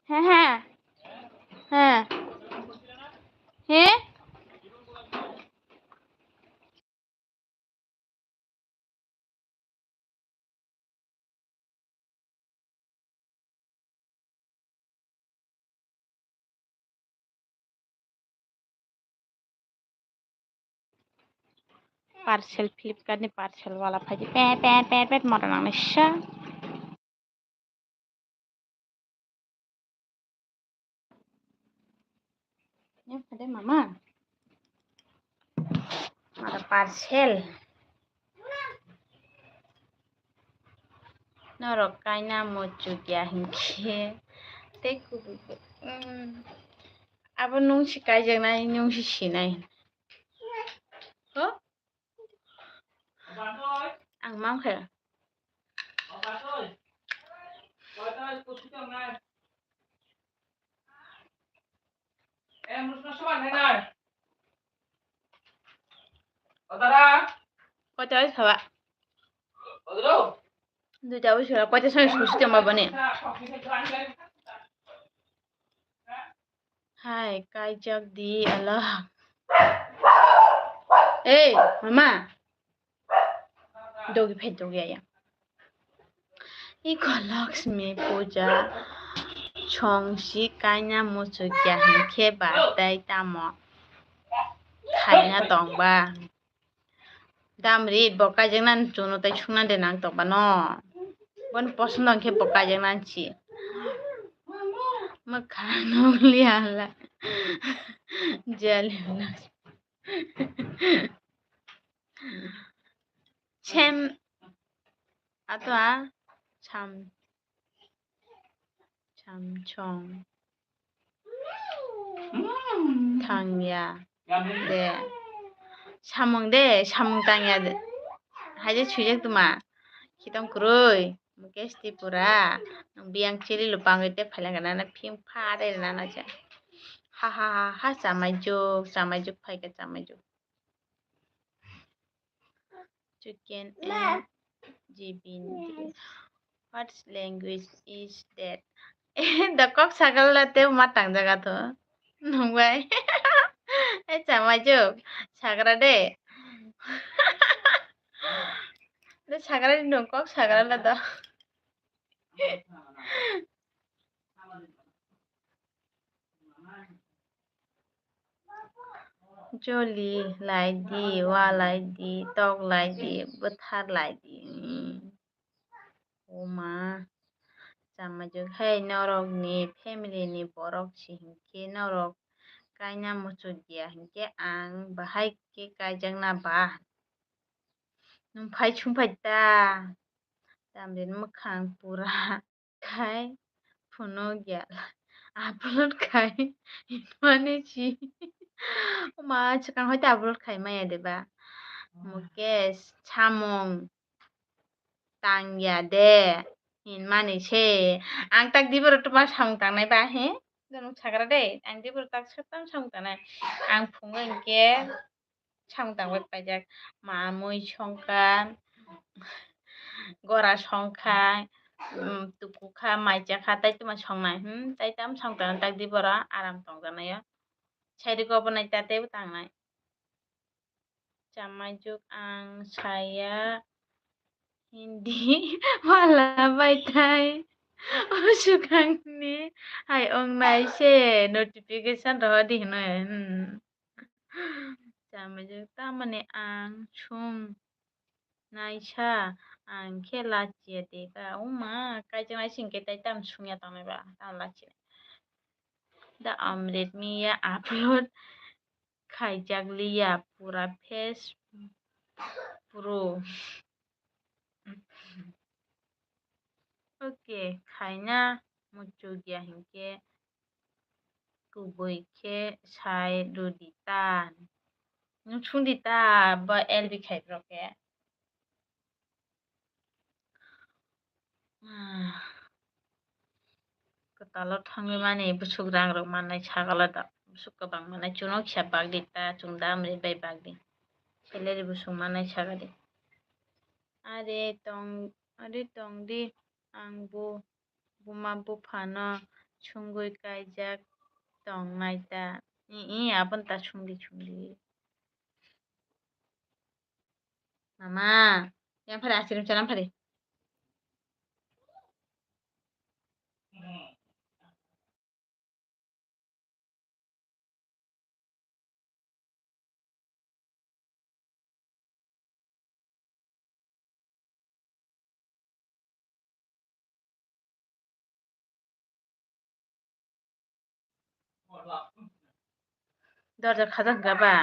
He he. He. He. Parcel, Flipkart ni parcel wala phaidi pe pe pe pe mora nangnai sa. Ya, phaidi mama. Mara parcel. Norok kaina muchukya hinkhe tei kubui, mm, abo nwng se kaijaknai, nwng se sinai. Ho? Ang mankhe. Koita bai saba. Duita bai saba. Koita soi susi tongma bani. Hai, kaijak di, ala. Ei, mama. Dogi phai, dogi aya. Iko Lakshmi puja chwng si kaina muchukya hinkhe ba tei tamo khaina tongba. Damri bo kaijaknani chuno tei sungna de nang tongba no. Bon posono hinkhe bo kaijaknani si. Mwkha nukliya hala. Jali hala. Sem ato a sam samsung thangya de samung de samung tangya de. Haide swijak tuma khitong kwrwi Mukesh Tripura nwng biyang chili lupang ite phailangkha nana phim pha de nana cha ha ha ha ha chamaijuk chamaijuk phaikha chamaijuk. Chicken and G B. What language is that? The kok sakal la te ma tang jaga to. Nung bai. E chamaijuk sagra de. De sagra de nung kok sagra la do. Joli lai di, wa lai di, tok lai di, bwthar lai di. Oma, chamaijuk hai norokni family ni borok si hinkhe norok kaina muchuk ya hinkhe ang bahai khe kaijakna ba. Nwng phai sung phai ta. Tamni mwkhang pura khai phunukya. Upload khai hinmani si. Oma swkang hoite upload khai maya de ba? Mukesh samung tangya de hinmani se. Ang tak diboro tuma samung tangnai ba he? Nwng sagra de. Ang diboro tak swkang samung tangnai. Ang phungo hinkhe samung tangwi paijak. Ma mui songkha, gora songkha, um, tukukha, maichakha, tai tuma songnai. Hmm, tai tam song tang tak di bora aram tongjanai o. Sairi go bonai ta teibo tangnai. Chamaijuk ang saya Hindi wala bai tai. O swkangni hai wngnai se notification rohor di hwnwi. Hmm. Chamaijuk, tamoni ang sung naisa, ang khe lachiya de ba? Oma, kaijaknai sing khe tai tam sungya tongnai ba, tam lachi. Da Amrit Miya upload khaijak liya, pura face pro. Okay, khaina muchukya hinkhe kubui khe sai rwdi ta. Nwng sungdi ta, bo L B khai borok khe. Ah. Kwtalo thangwi mani bwswk rang rok mannai sagala da. Bwswk kwbang mannai, chuno kisa bagdi ta, chwng da amri bai bagdi. Salary bwswk mannai sagadi. Are tong, are tongdi, ang bo buma buphano sungwi kaijak tongnai ta. I, i, aboni ta sungdi, sungdi. Mama, yang phari, ice cream chanam phari. Dorja khajak ga ba?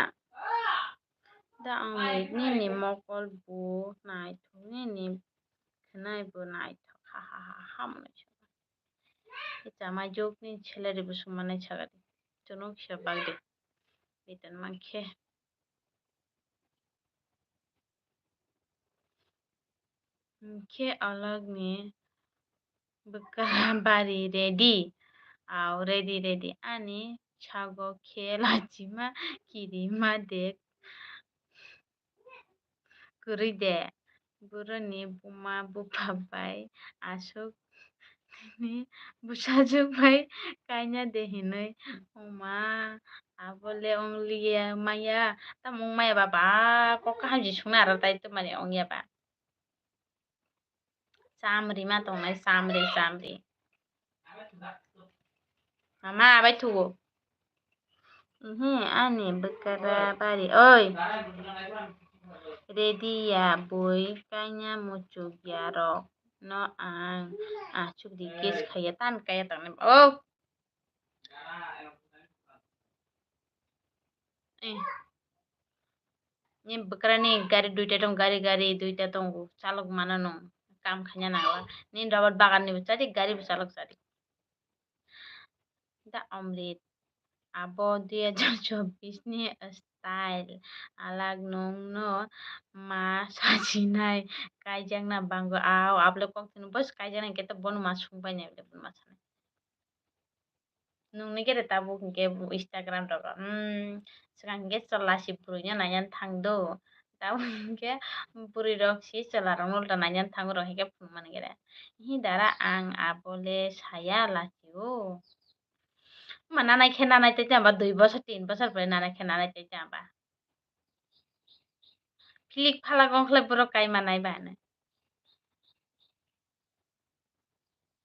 Da ang nini mokol bo naithok, nini khwnai bo naithok. Ha ha ha ha, mwnwi sa. Chamai juk ni salary bo sumani sagadi. Chwng kisa bagdi. Beton mankhe. Hinkhe alogni bwkra bari ready. Au ready ready. Ani sago khe lachima kirima de kwrwi de. Boroni buma bupha bai aswk nini bwsajwk bai kaina de hinwi. Oma, abo le wng liya maya. Tamo wng maya ba, ba kok kaham se sungna aro tai twmani wng ya ba. Chamri ma tongnai, chamri, chamri. Mama, abai thugo. Mhm, ani bwkra bari. Oi. Ready ya bui, kaina muchuk ya rok no ang achuk di guess khaiya tan kaya tangnai. Oh. Eh. Ni bwkrani gari duita tongo, gari, gari duita tongo, chalok mano nwng, kam khaina nangla. Nini robot bagan ni bo chadi, gari bo chalok chadi. Da Amrit, abo dui hajar chobbish ni style, alak nwng no ma sajinai, kaijakna bango, au, abole kok tini bos kaijakna hwnkhe to bono ma sungbai nai bole, bono ma sanai. Nungni khe de tabuk hinkhe Instagram rogo, hmm, swkang hinkhe chwla si bwrwino naina thangdo. Tabuk hinkhe bwrwirok si chwlarokno ulta naina thango rok hinkhe phunukmani khe de. Hi dara ang abole saya lachio. Ma nanai khe nanai tei aba dui bosor tin bosor pore nanai khe nanai tei aba. Philik phalak ongkhlai borok kai manai ba hinwi.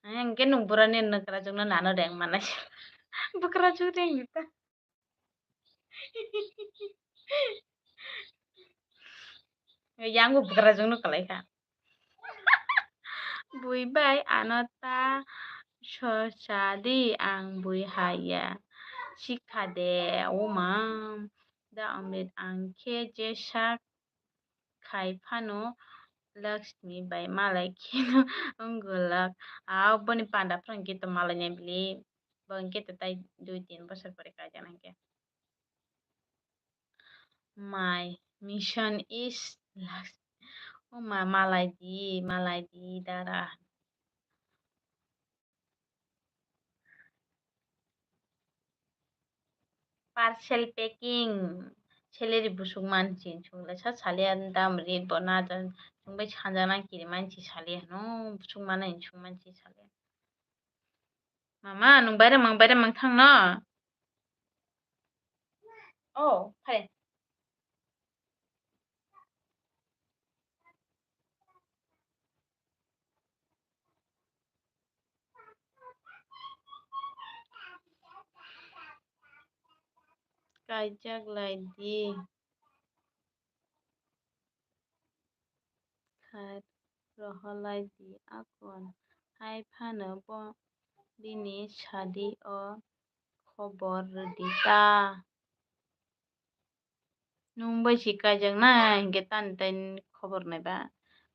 Hingke nwng burani nwkrajwkno nano reng manai. Bukrajwk rengdi ta. Yang bo bukrajwkno kwlaikha. Bui bai ano ta sosa di, ang bui haya. Sikha de, o ma. Da Amrit ang khe je sak khai phano Lakshmi bai malai kheno wngwlak. Au boni panda phano hwnkhe to malai nai bili. Bo hwnkhe to tai dui tin bosor pore kaijaknai hwnkhe. My mission is Lakshmi. O ma, malai di, malai di, dara. Parcel packing, salary busuk mansi, chwnglaisa salia dam rate bo na jan, chwngbai sanjana kiri mansi salia no, busuk mana chwng mansi salia. Mama, nwng baire mang, baire mang thang no? Oh, phai. Kaijak lai di. Khai rohorlai di akon. Hai phano bo bini sadi o khobor rwdi ta. Nwng bai si kaijaknai hinkhe tani tai khobor nai ba.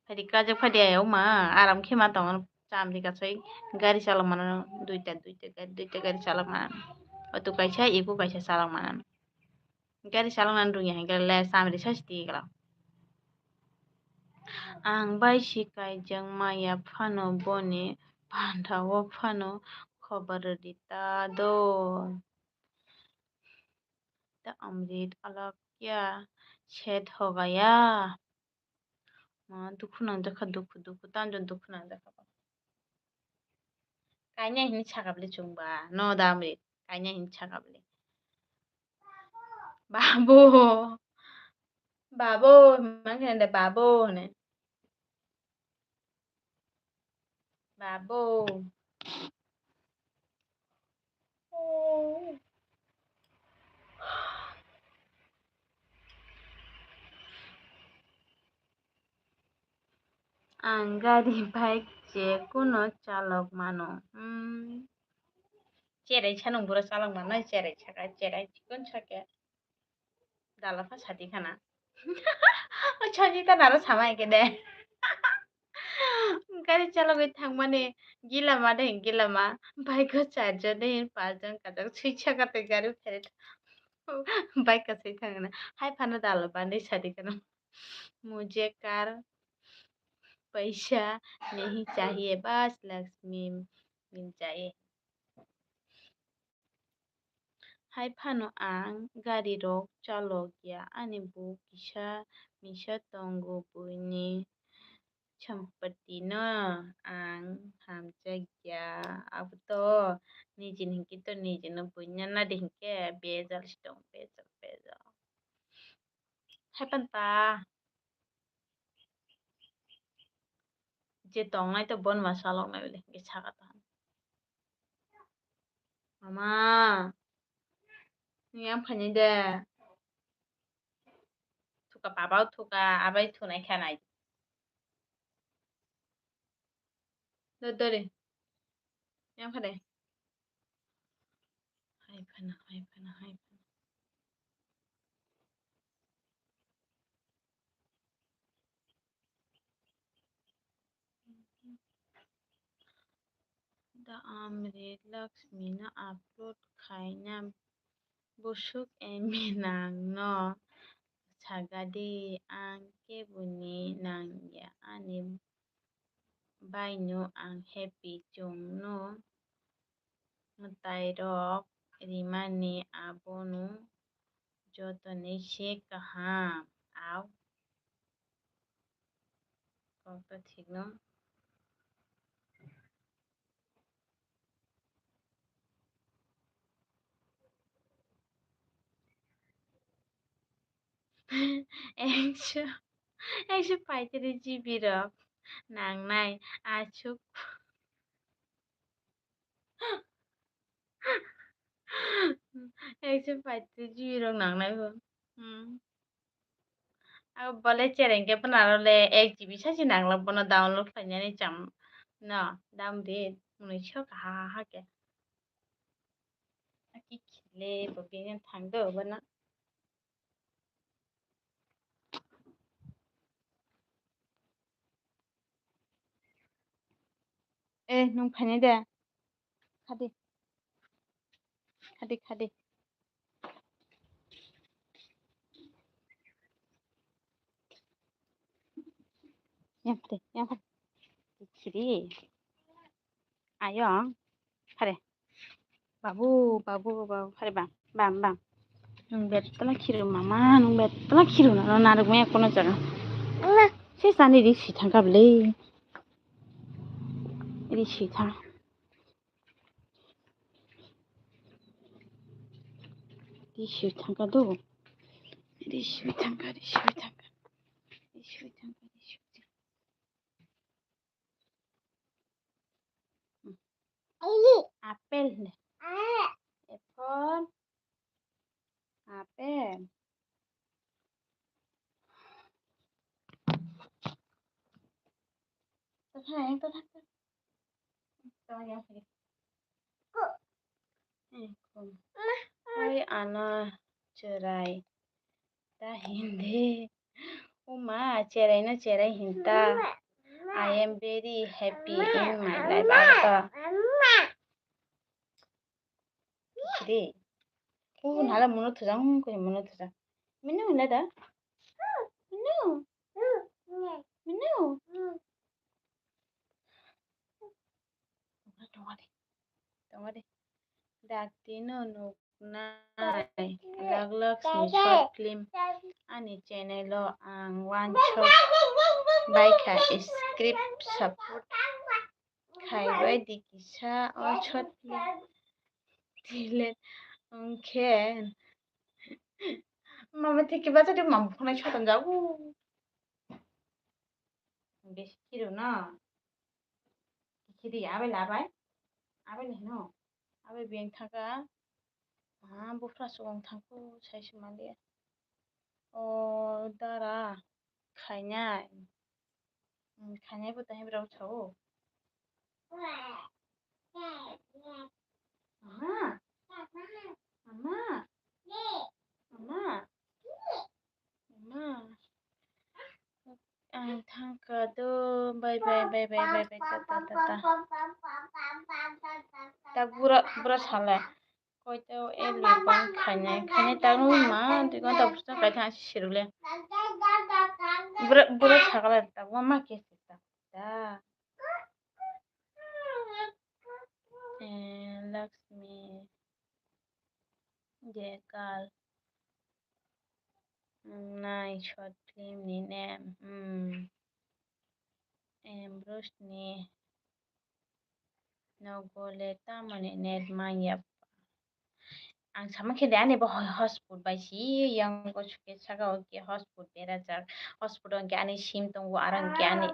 Phaidi kaijak phaidi ai o ma aram khe ma tongo chamri kasai gari chalok mano duita duita gari duita gari chalok mano. Auto kaisa ego kaisa chalok mano. Gari chaloknani rwngya hinkhe le chamri saisi twi glak. Ang bai si kaijak maya phano boni panda o phano khobor rwdi ta do. Ta Amrit alak ya shet ho gaya. Ma dukhu nangjakha, dukhu, dukhu, tamjani dukhu nangjakha ba. Kaina hini sakabli chwngba, no da Amrit, kaina hini sakabli. Babu, babu, himang khe de babu hone. Babu. Ang gari bike je kuno chalok mano. Hmm. Cherai sanung buro chalok mano, cherai saka, cherai chikon sake. Dala pha sadi khana. O Sanjita naro sama eke de. Gari chalogwi thangmani gilama de gilama. Bike o charjon de hin pachjon kajak sui chaka tei gari phere. Bike kasui thangna. Hai phano dala bandi sadi khana. Mujhe car paisa nahi chahiye, bas Lakshmi mil jaye. Hai phano ang garirok chalokya, ani buk kisa misa tongo, buini sampatino ang hamjakya, aboto nijini hinkhe to nijino buina nadi hinkhe bejal si tongo, bejal, bejal. Hai phano ta. Je tongnai to bon ma saloknai bole hingke saka ta. Mama, niyang phani de. Thuka papa o thuka abai thunai khanai. Dori, dori. Yang phade. Hai phana, hai phana, hai phana. Da amri Lakshmi no upload khaina busuk emi nang no sagadi ang keboni nangya ani baino ang happy chwngno mwtairok rimani abono jotoni se kaham au kokto thikno. Ekso, ekso paitris G B rok nangnai, aswk. Ekso paitris G B rok nangnai bo. Hmm. Abo bole chereng khe pwnaro le ek G B sachi nanglak bono download khlainani cham no dam di mwnwi sok ha ha ha khe. Aki khile bo bini thang do bono. Eh, nwng phainai de? Khadi. Khadi, khadi. Yang phade, yang phade. Khiri. Ayong. Phare. Babu, babu, babu. Phare bam, bam, bam. Nwng betla khiru mama, nwng betla khiru na, narwk maya kono jaga. Se sani ri si thangka bwle. Ri si thang. Ri si thangka do. Ri si thangka, ri si thangka. Ri si thangka, ri si thangka. Apple. Apple. Apple. Hai ano cherai ta hindi. Uma cherai no cherai hinta. I am very happy in my life. Aro to. Kiri. Ku nala mono thujang, ku mono thujang. Minu hinla da? Minu. Minu. Tongo de. Tongo de. Dakti no nuk nai lak lak sni short film ani channel o ang wansok baikha script support khaibai di kisa o short film delete wngkhe mama thiki bachadi mama phunai sotonjago besi khiru no. Khiri abai labai. Abai le hino. Abai beng thangka. Ah, bufra sugong thangku sai se mali. O dara khainai. Hmm, khainai bo tahai brao sao. Mama. Mama. Mama. Ang thangkha do, bye bye, bye bye, bye bye, ta ta ta ta. Ta bura, bura sala. Koita o el le bang khainai, khainai ta nung ma, dui gonta bwswk kai thang si sirule. Bura, bura sakala ta, wa ma ke ta. Ta. Eh, Lakshmi. Jekal. Nai short film ni name. Hmm. Ambrose ni nogo le tamoni net manya. Ang sama khe de ani bo ho-, hotspot bai si yang go suke saka o ke hotspot berajak. Hotspot o ke ani sim tongo aro ke ani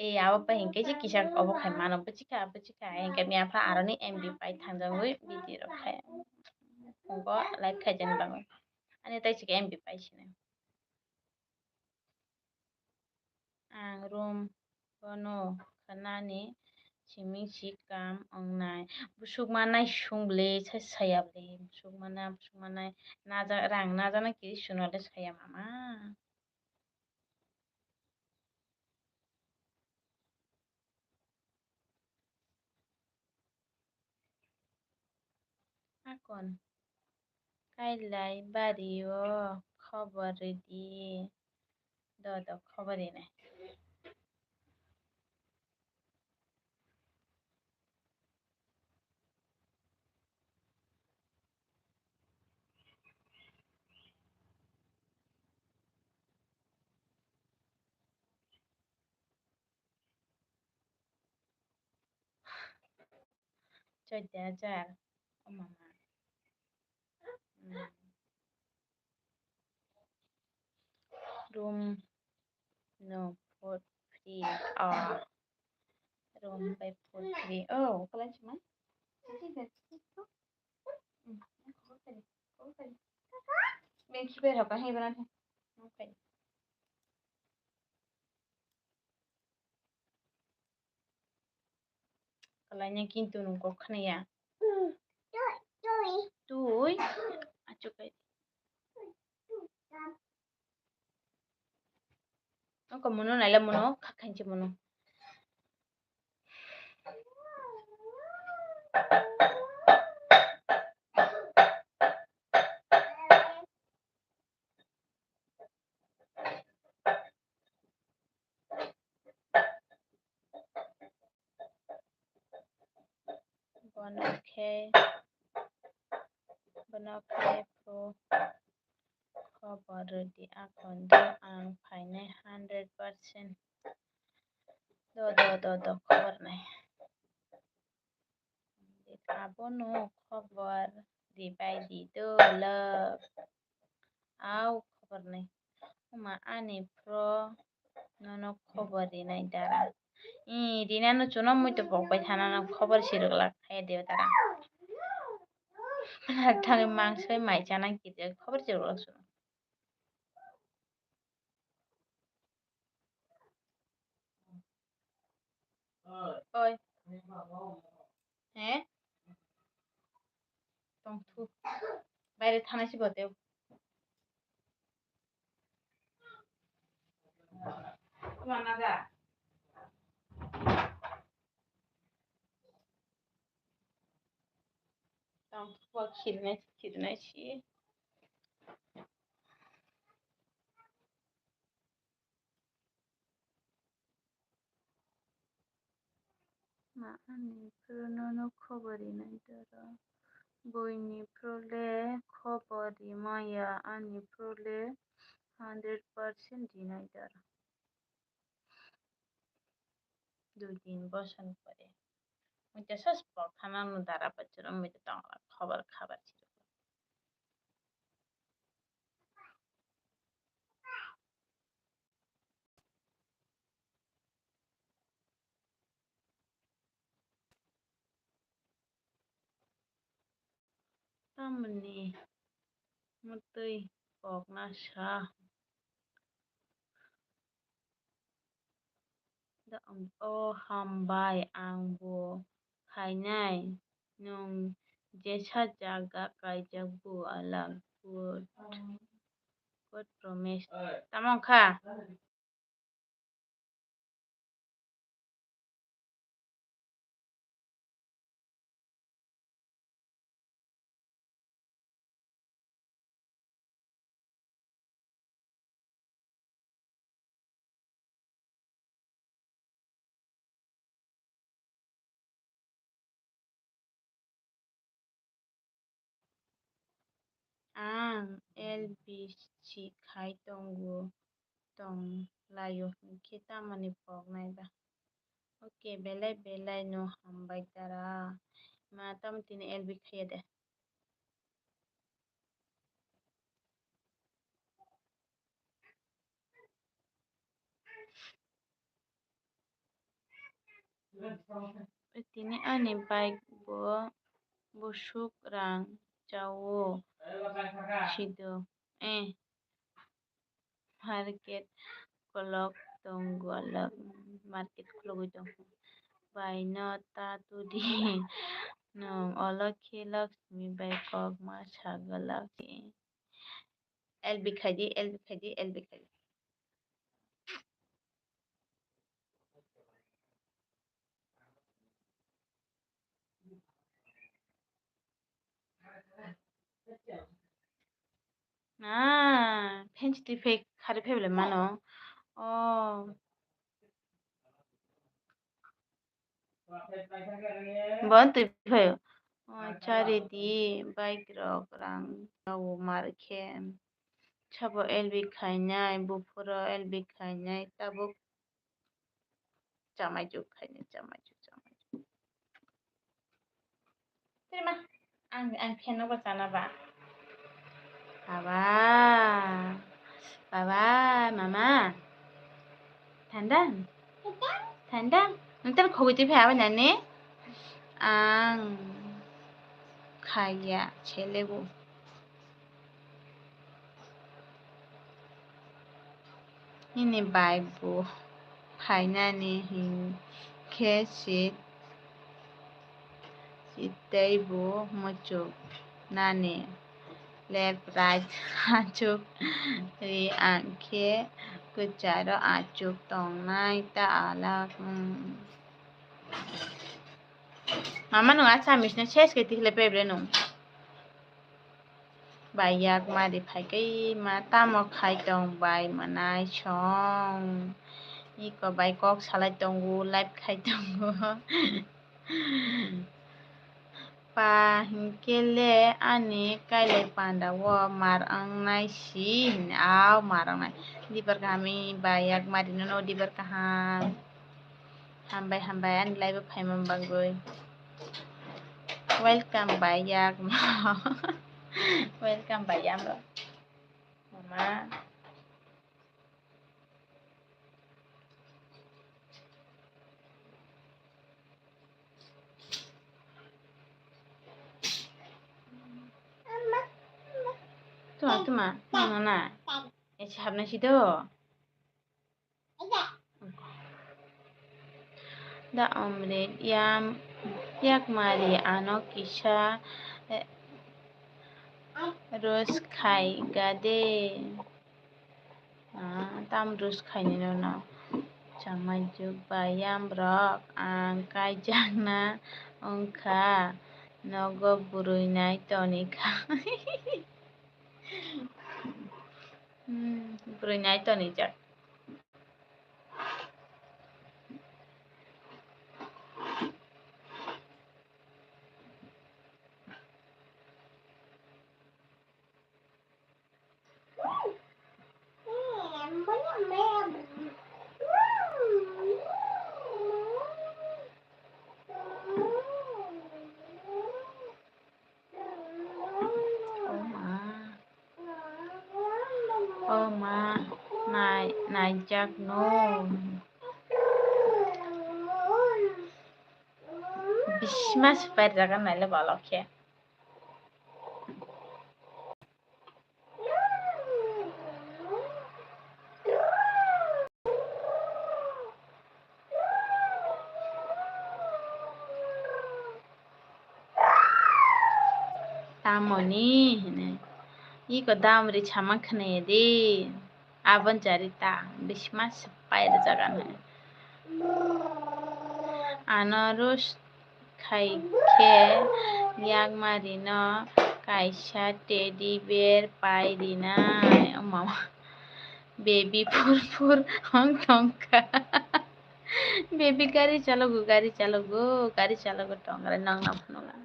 E, abo pa hinkhe je kisa obo khai mano, buchikha, buchikha, hinkhe mi apha aroni M B pai thangjagwi video rok khai. Phungo live khaijani bagwi. Ani tai chikha M B pai sini. Ang room bono khanani simi si kam wngnai. Busuk manai sung bwle sai saya bwle. Busuk mana, busuk manai naja, rang najana kiri sunale saya mama. Akon, kailai bario khobor ridi. Do, do, khobor rinai. Chwdai hajar. O mama. Hmm. Room no food free. Ah. Room by food free. Oh, kalan chuma. Beng kiber haka hei bana the. Okay. Kalaina kintu nung kok khna ya. Tui. Achukai. Noko muno naila muno khakhainchi muno. Bono khe, bono khe phu khobor rwdi, akhon do ang phainai hundred percent. Do, do, do, do, khobor nai. Abono khobor ribai di do, love. Au khobor nai. Oma ani phro nono khobor rinai dara. I rinano chuno mui to pok bai thana no khobor sirwk lak khe de dara. Thani mangsoi mai chana kiri khobor sirwk lak chuno. Oi. He? Tong thu. Baire thanai si bote. Tong thu bo khirnai, khirnai si. Ma ani phro nono khobor rinai dara. Buini phro le khobor rimaya, ani phro le hundred percent rinai dara. Dui din bosoni pore. Mui to sas pok thana no dara pachuro mui to tongla khobor khabar chiro. Tamoni mwtwi kokna sa. O hambai, ang bo khainai, nwng jesa jaga kaijak bo alak bo. God promise. Tamo wngkha? Ang L B C khai tongo, tong laio, hinkhe tamoni poknai ba? Okay, belai belai no hambai dara. Ma, tamo tini L B khaiya de? Tini ani bike bo busuk rang chao sido. Eh, market kolok tongo, market khulugwi tongo. Bai no ta tudi nwng olo khe Lakshmi bai kok ma sagwlak. L B khaidi, L B khaidi, L B khaidi. Ah, phensi twi phai khari phai belai mano. Oh. Bo twi phaio. Oh, chari di bike rok rang rao mar khe. Sabo L B khainai, buphuro L B khainai, tabuk chamaichuk khainai, chamaichuk, chamaichuk. Tiri ma, ang, ang phen nogo chana ba. Baba, baba, mama. Thanda? Thanda? Nang tang khogwi twi phai abo nani? Ang khaiya, selebu. Nini bai bo phainani hinkhe si, si teibo muchuk nani left right achuk ri ang khe kwcharo achuk tongnai ta alak. Mama nwng Assamese no ses khe tikhle pebre nwng. Bai yak mari phai khe ma tamo khai tong bai mwnai song. Iko bai kok salai tongo, live khai tongo. Pa hinkhe le ani kailai panda o mar wngnai si hini, au mar wngnai. Dibar kaham bai yak mari nono dibar kaham. Hambai, hambai, ani live o phaima bagwi. Welcome bai yak ma. Welcome bai yak ma. Mama. Tuma, tuma, tuma na. Ese hapna si do. Da Omrit yam yak mari ano kisa, eh, rus khai gade. Ah, tam rus khai ni no no. Chamai juk bayam rok ang kai jakna ongkha. Nogo burui nai toni kha. Hmm, burui nai toni jak. O ma. O ma, nai, naijak no. Bisma swpar jaga naile balok khe. Tamoni hini. Iko dam ri chamang khnaye di. Abon jari ta bisma sepai rijak ano. Ano roast khai khe yakma rino kaisa teddy bear pai rinai. O mama. Baby phur phur hong tongkha. Baby gari chalogo, gari chalogo, gari chalogo tongre nang na phunukha.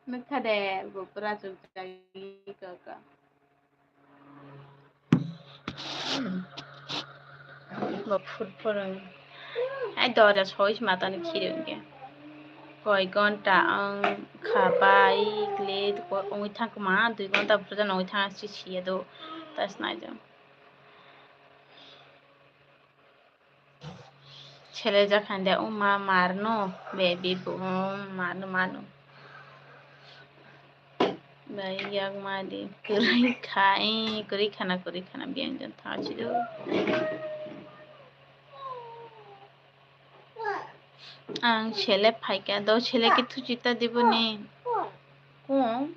Nukha de, bo pura chukjagwi kaka. Bo phur phur wng. Ai dorja soi se matani khiri wngkhe. Koi gonta wng kha bai kle wngwi thang kma dui gonta bwsajak wngwi thang si siya do. Tas naijak. Sele jak hande o ma marno baby bo marno marno. Bai yak ma di kwrwi kha, eh, kwrwi khana, kwrwi khana, biyang jan thachi do. Ang sele phaikha, do sele khe thuchi ta diboni. Kung.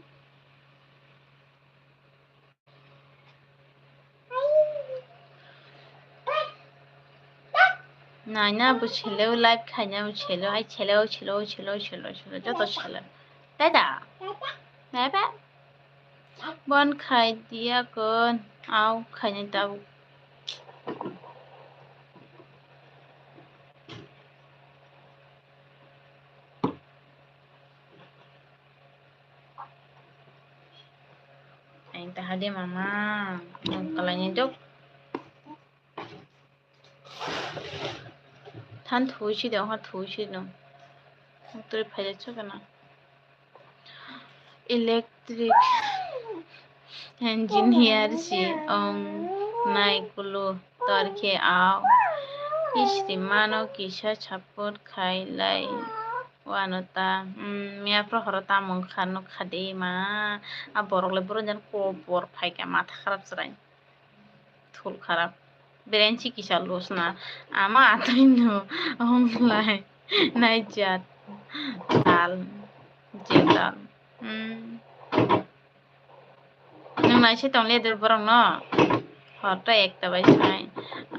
Naina bo sele o live khaina bo sele o, ai sele o, sele o, sele o, sele o, sele o, joto sele o. Dada. Naiba. Bon khai diya kon. Au khaina tabuk. Ang taha de mama, ang kalai ni dok. Than thui si de, ha thui si no. Tui phai de chok na. Electric engineer si ong nai kulu tor khe au. Isri mano kisa support khai lai. Wano ta, mm, miya prohoro ta mung kha nuk kha de ma. A borok le boro jan ko bor phai kha matha kharap chwrai. Thul kharap. Berenchi kisa losna. Ama atwi no hwnglai. Nai jat. Dal. Je dal. Hmm. Nwng naisai tong le de borok no. Hor to ekta bai sai.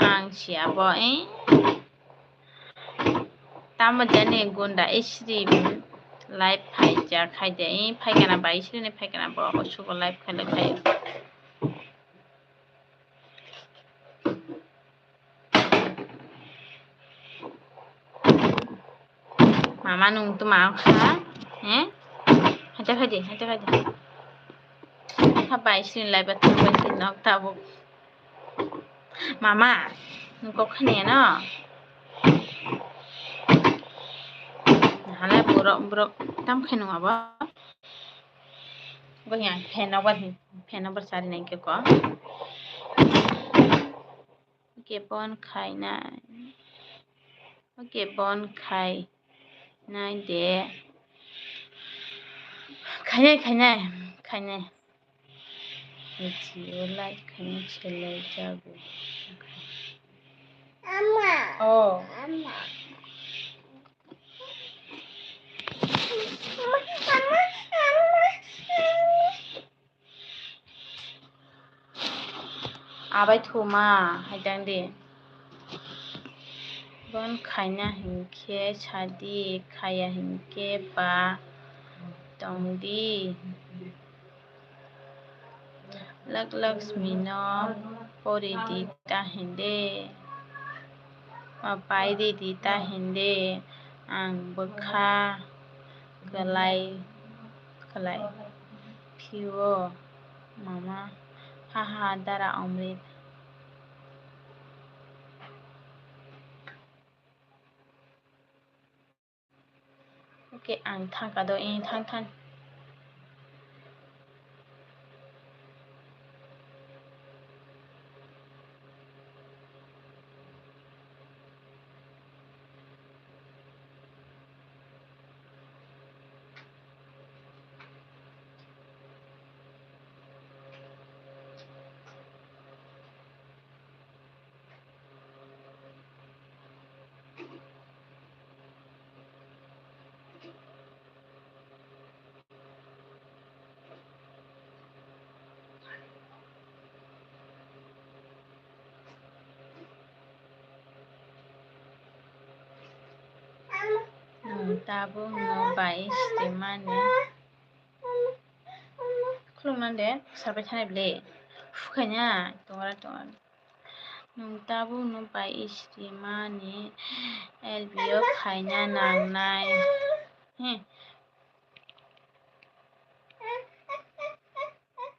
Ang siya bo, eh. Tamo jani gunda isri live phaijak khaide, eh, phaikana bai isri ni phaikana bo sugo live khaile khai. Mama nung tuma kha, eh? Haja khaidi, haja khaidi. Kha bai sini lai ba thang bai sini nok tabuk. Mama, nung kok khani ano? Hala borok, borok tam khai nung abo? Bo yang fan over, fan over sari nai ke ko. Oke, bon khainai. Oke, bon khainai de. Khainai, khainai, khainai. Video like khainai selai jago. Ama. Oh. Ama. Abai thuma hai tang di. Bon khaina hinkhe sadi, khaya hinkhe ba tongdi. Lak Laksmi no pori di ta hinde. Ma pai di di ta hinde. Ang bwkha kwlai, kwlai phio mama, ha ha, dara Omrit. Oke, ang thangka do, eh, thang, thang. Tabuk no bai srimani. Khulumna de, sarbai thanai bile. Phukaina, tongora tongora. Nwng tabuk no bai srimani L B O phaina nangnai. He.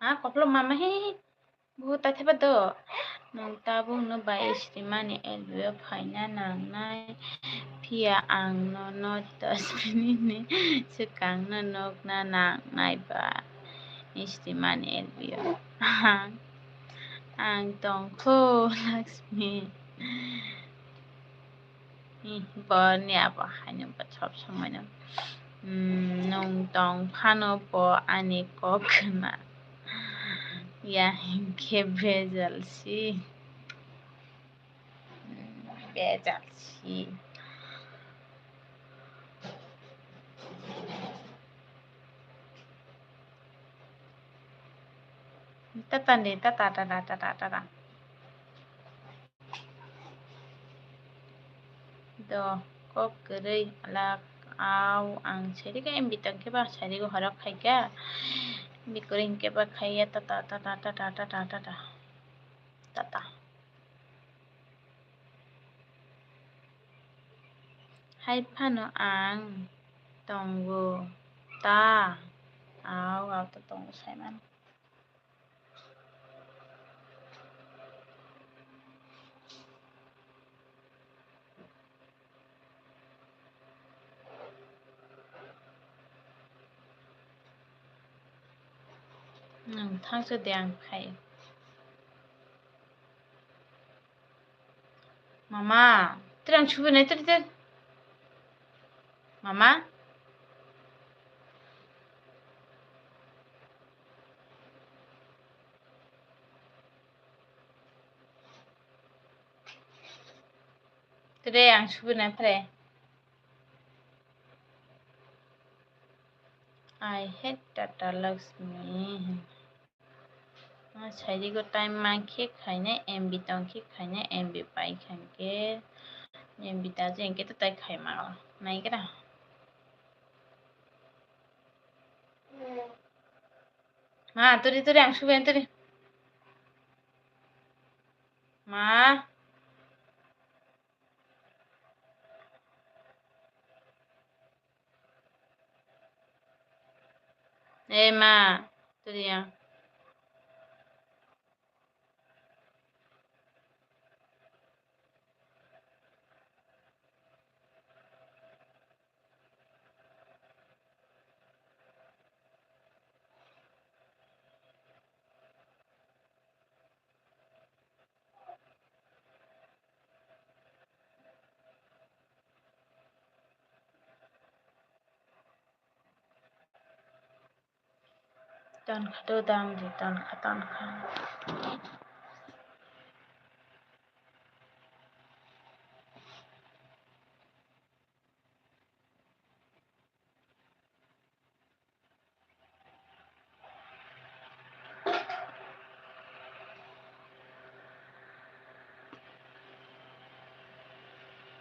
Ha, koplo mama he. Buhu taithaiba do. Nwng tabuk no bai srimani L B O phaina nangnai. Phiya ang nono dos minute ni swkang no nukna nangnai ba. Srimani L B O. Ang, ang tongkho Lakshmi. Hmm, bo ni abo haino bo sob somoi no. Hmm, nwng tong phano bo ani kok khna. Ya hinkhe bejal si. Hmm, bejal si. Tata ni, tata, tata, tata, tata. Do, kok kwrwi alak, au, ang sairika M B tang khe ba sairigo horok khaika. M B kwrwi hinkhe ba khaiya tata, tata, tata, tata, tata, tata. Hai phano ang tongo ta, au, au ta tongo saiman. Nwng thangsa de ang phai. Mama, tiri ang subi nai, tiri, tiri. Mama? Tiri ang subi nai, phre. I hate Tata Lakshmi. Ma sairigo time ma khe khaina M B tong khe khaina M B pai kha hinkhe M B ta je hinkhe to tai khai ma nai gra. Ma turi turi ang subi turi. Ma. Eh, ma, turiya. Ton kha do dam di, ton kha, ton kha.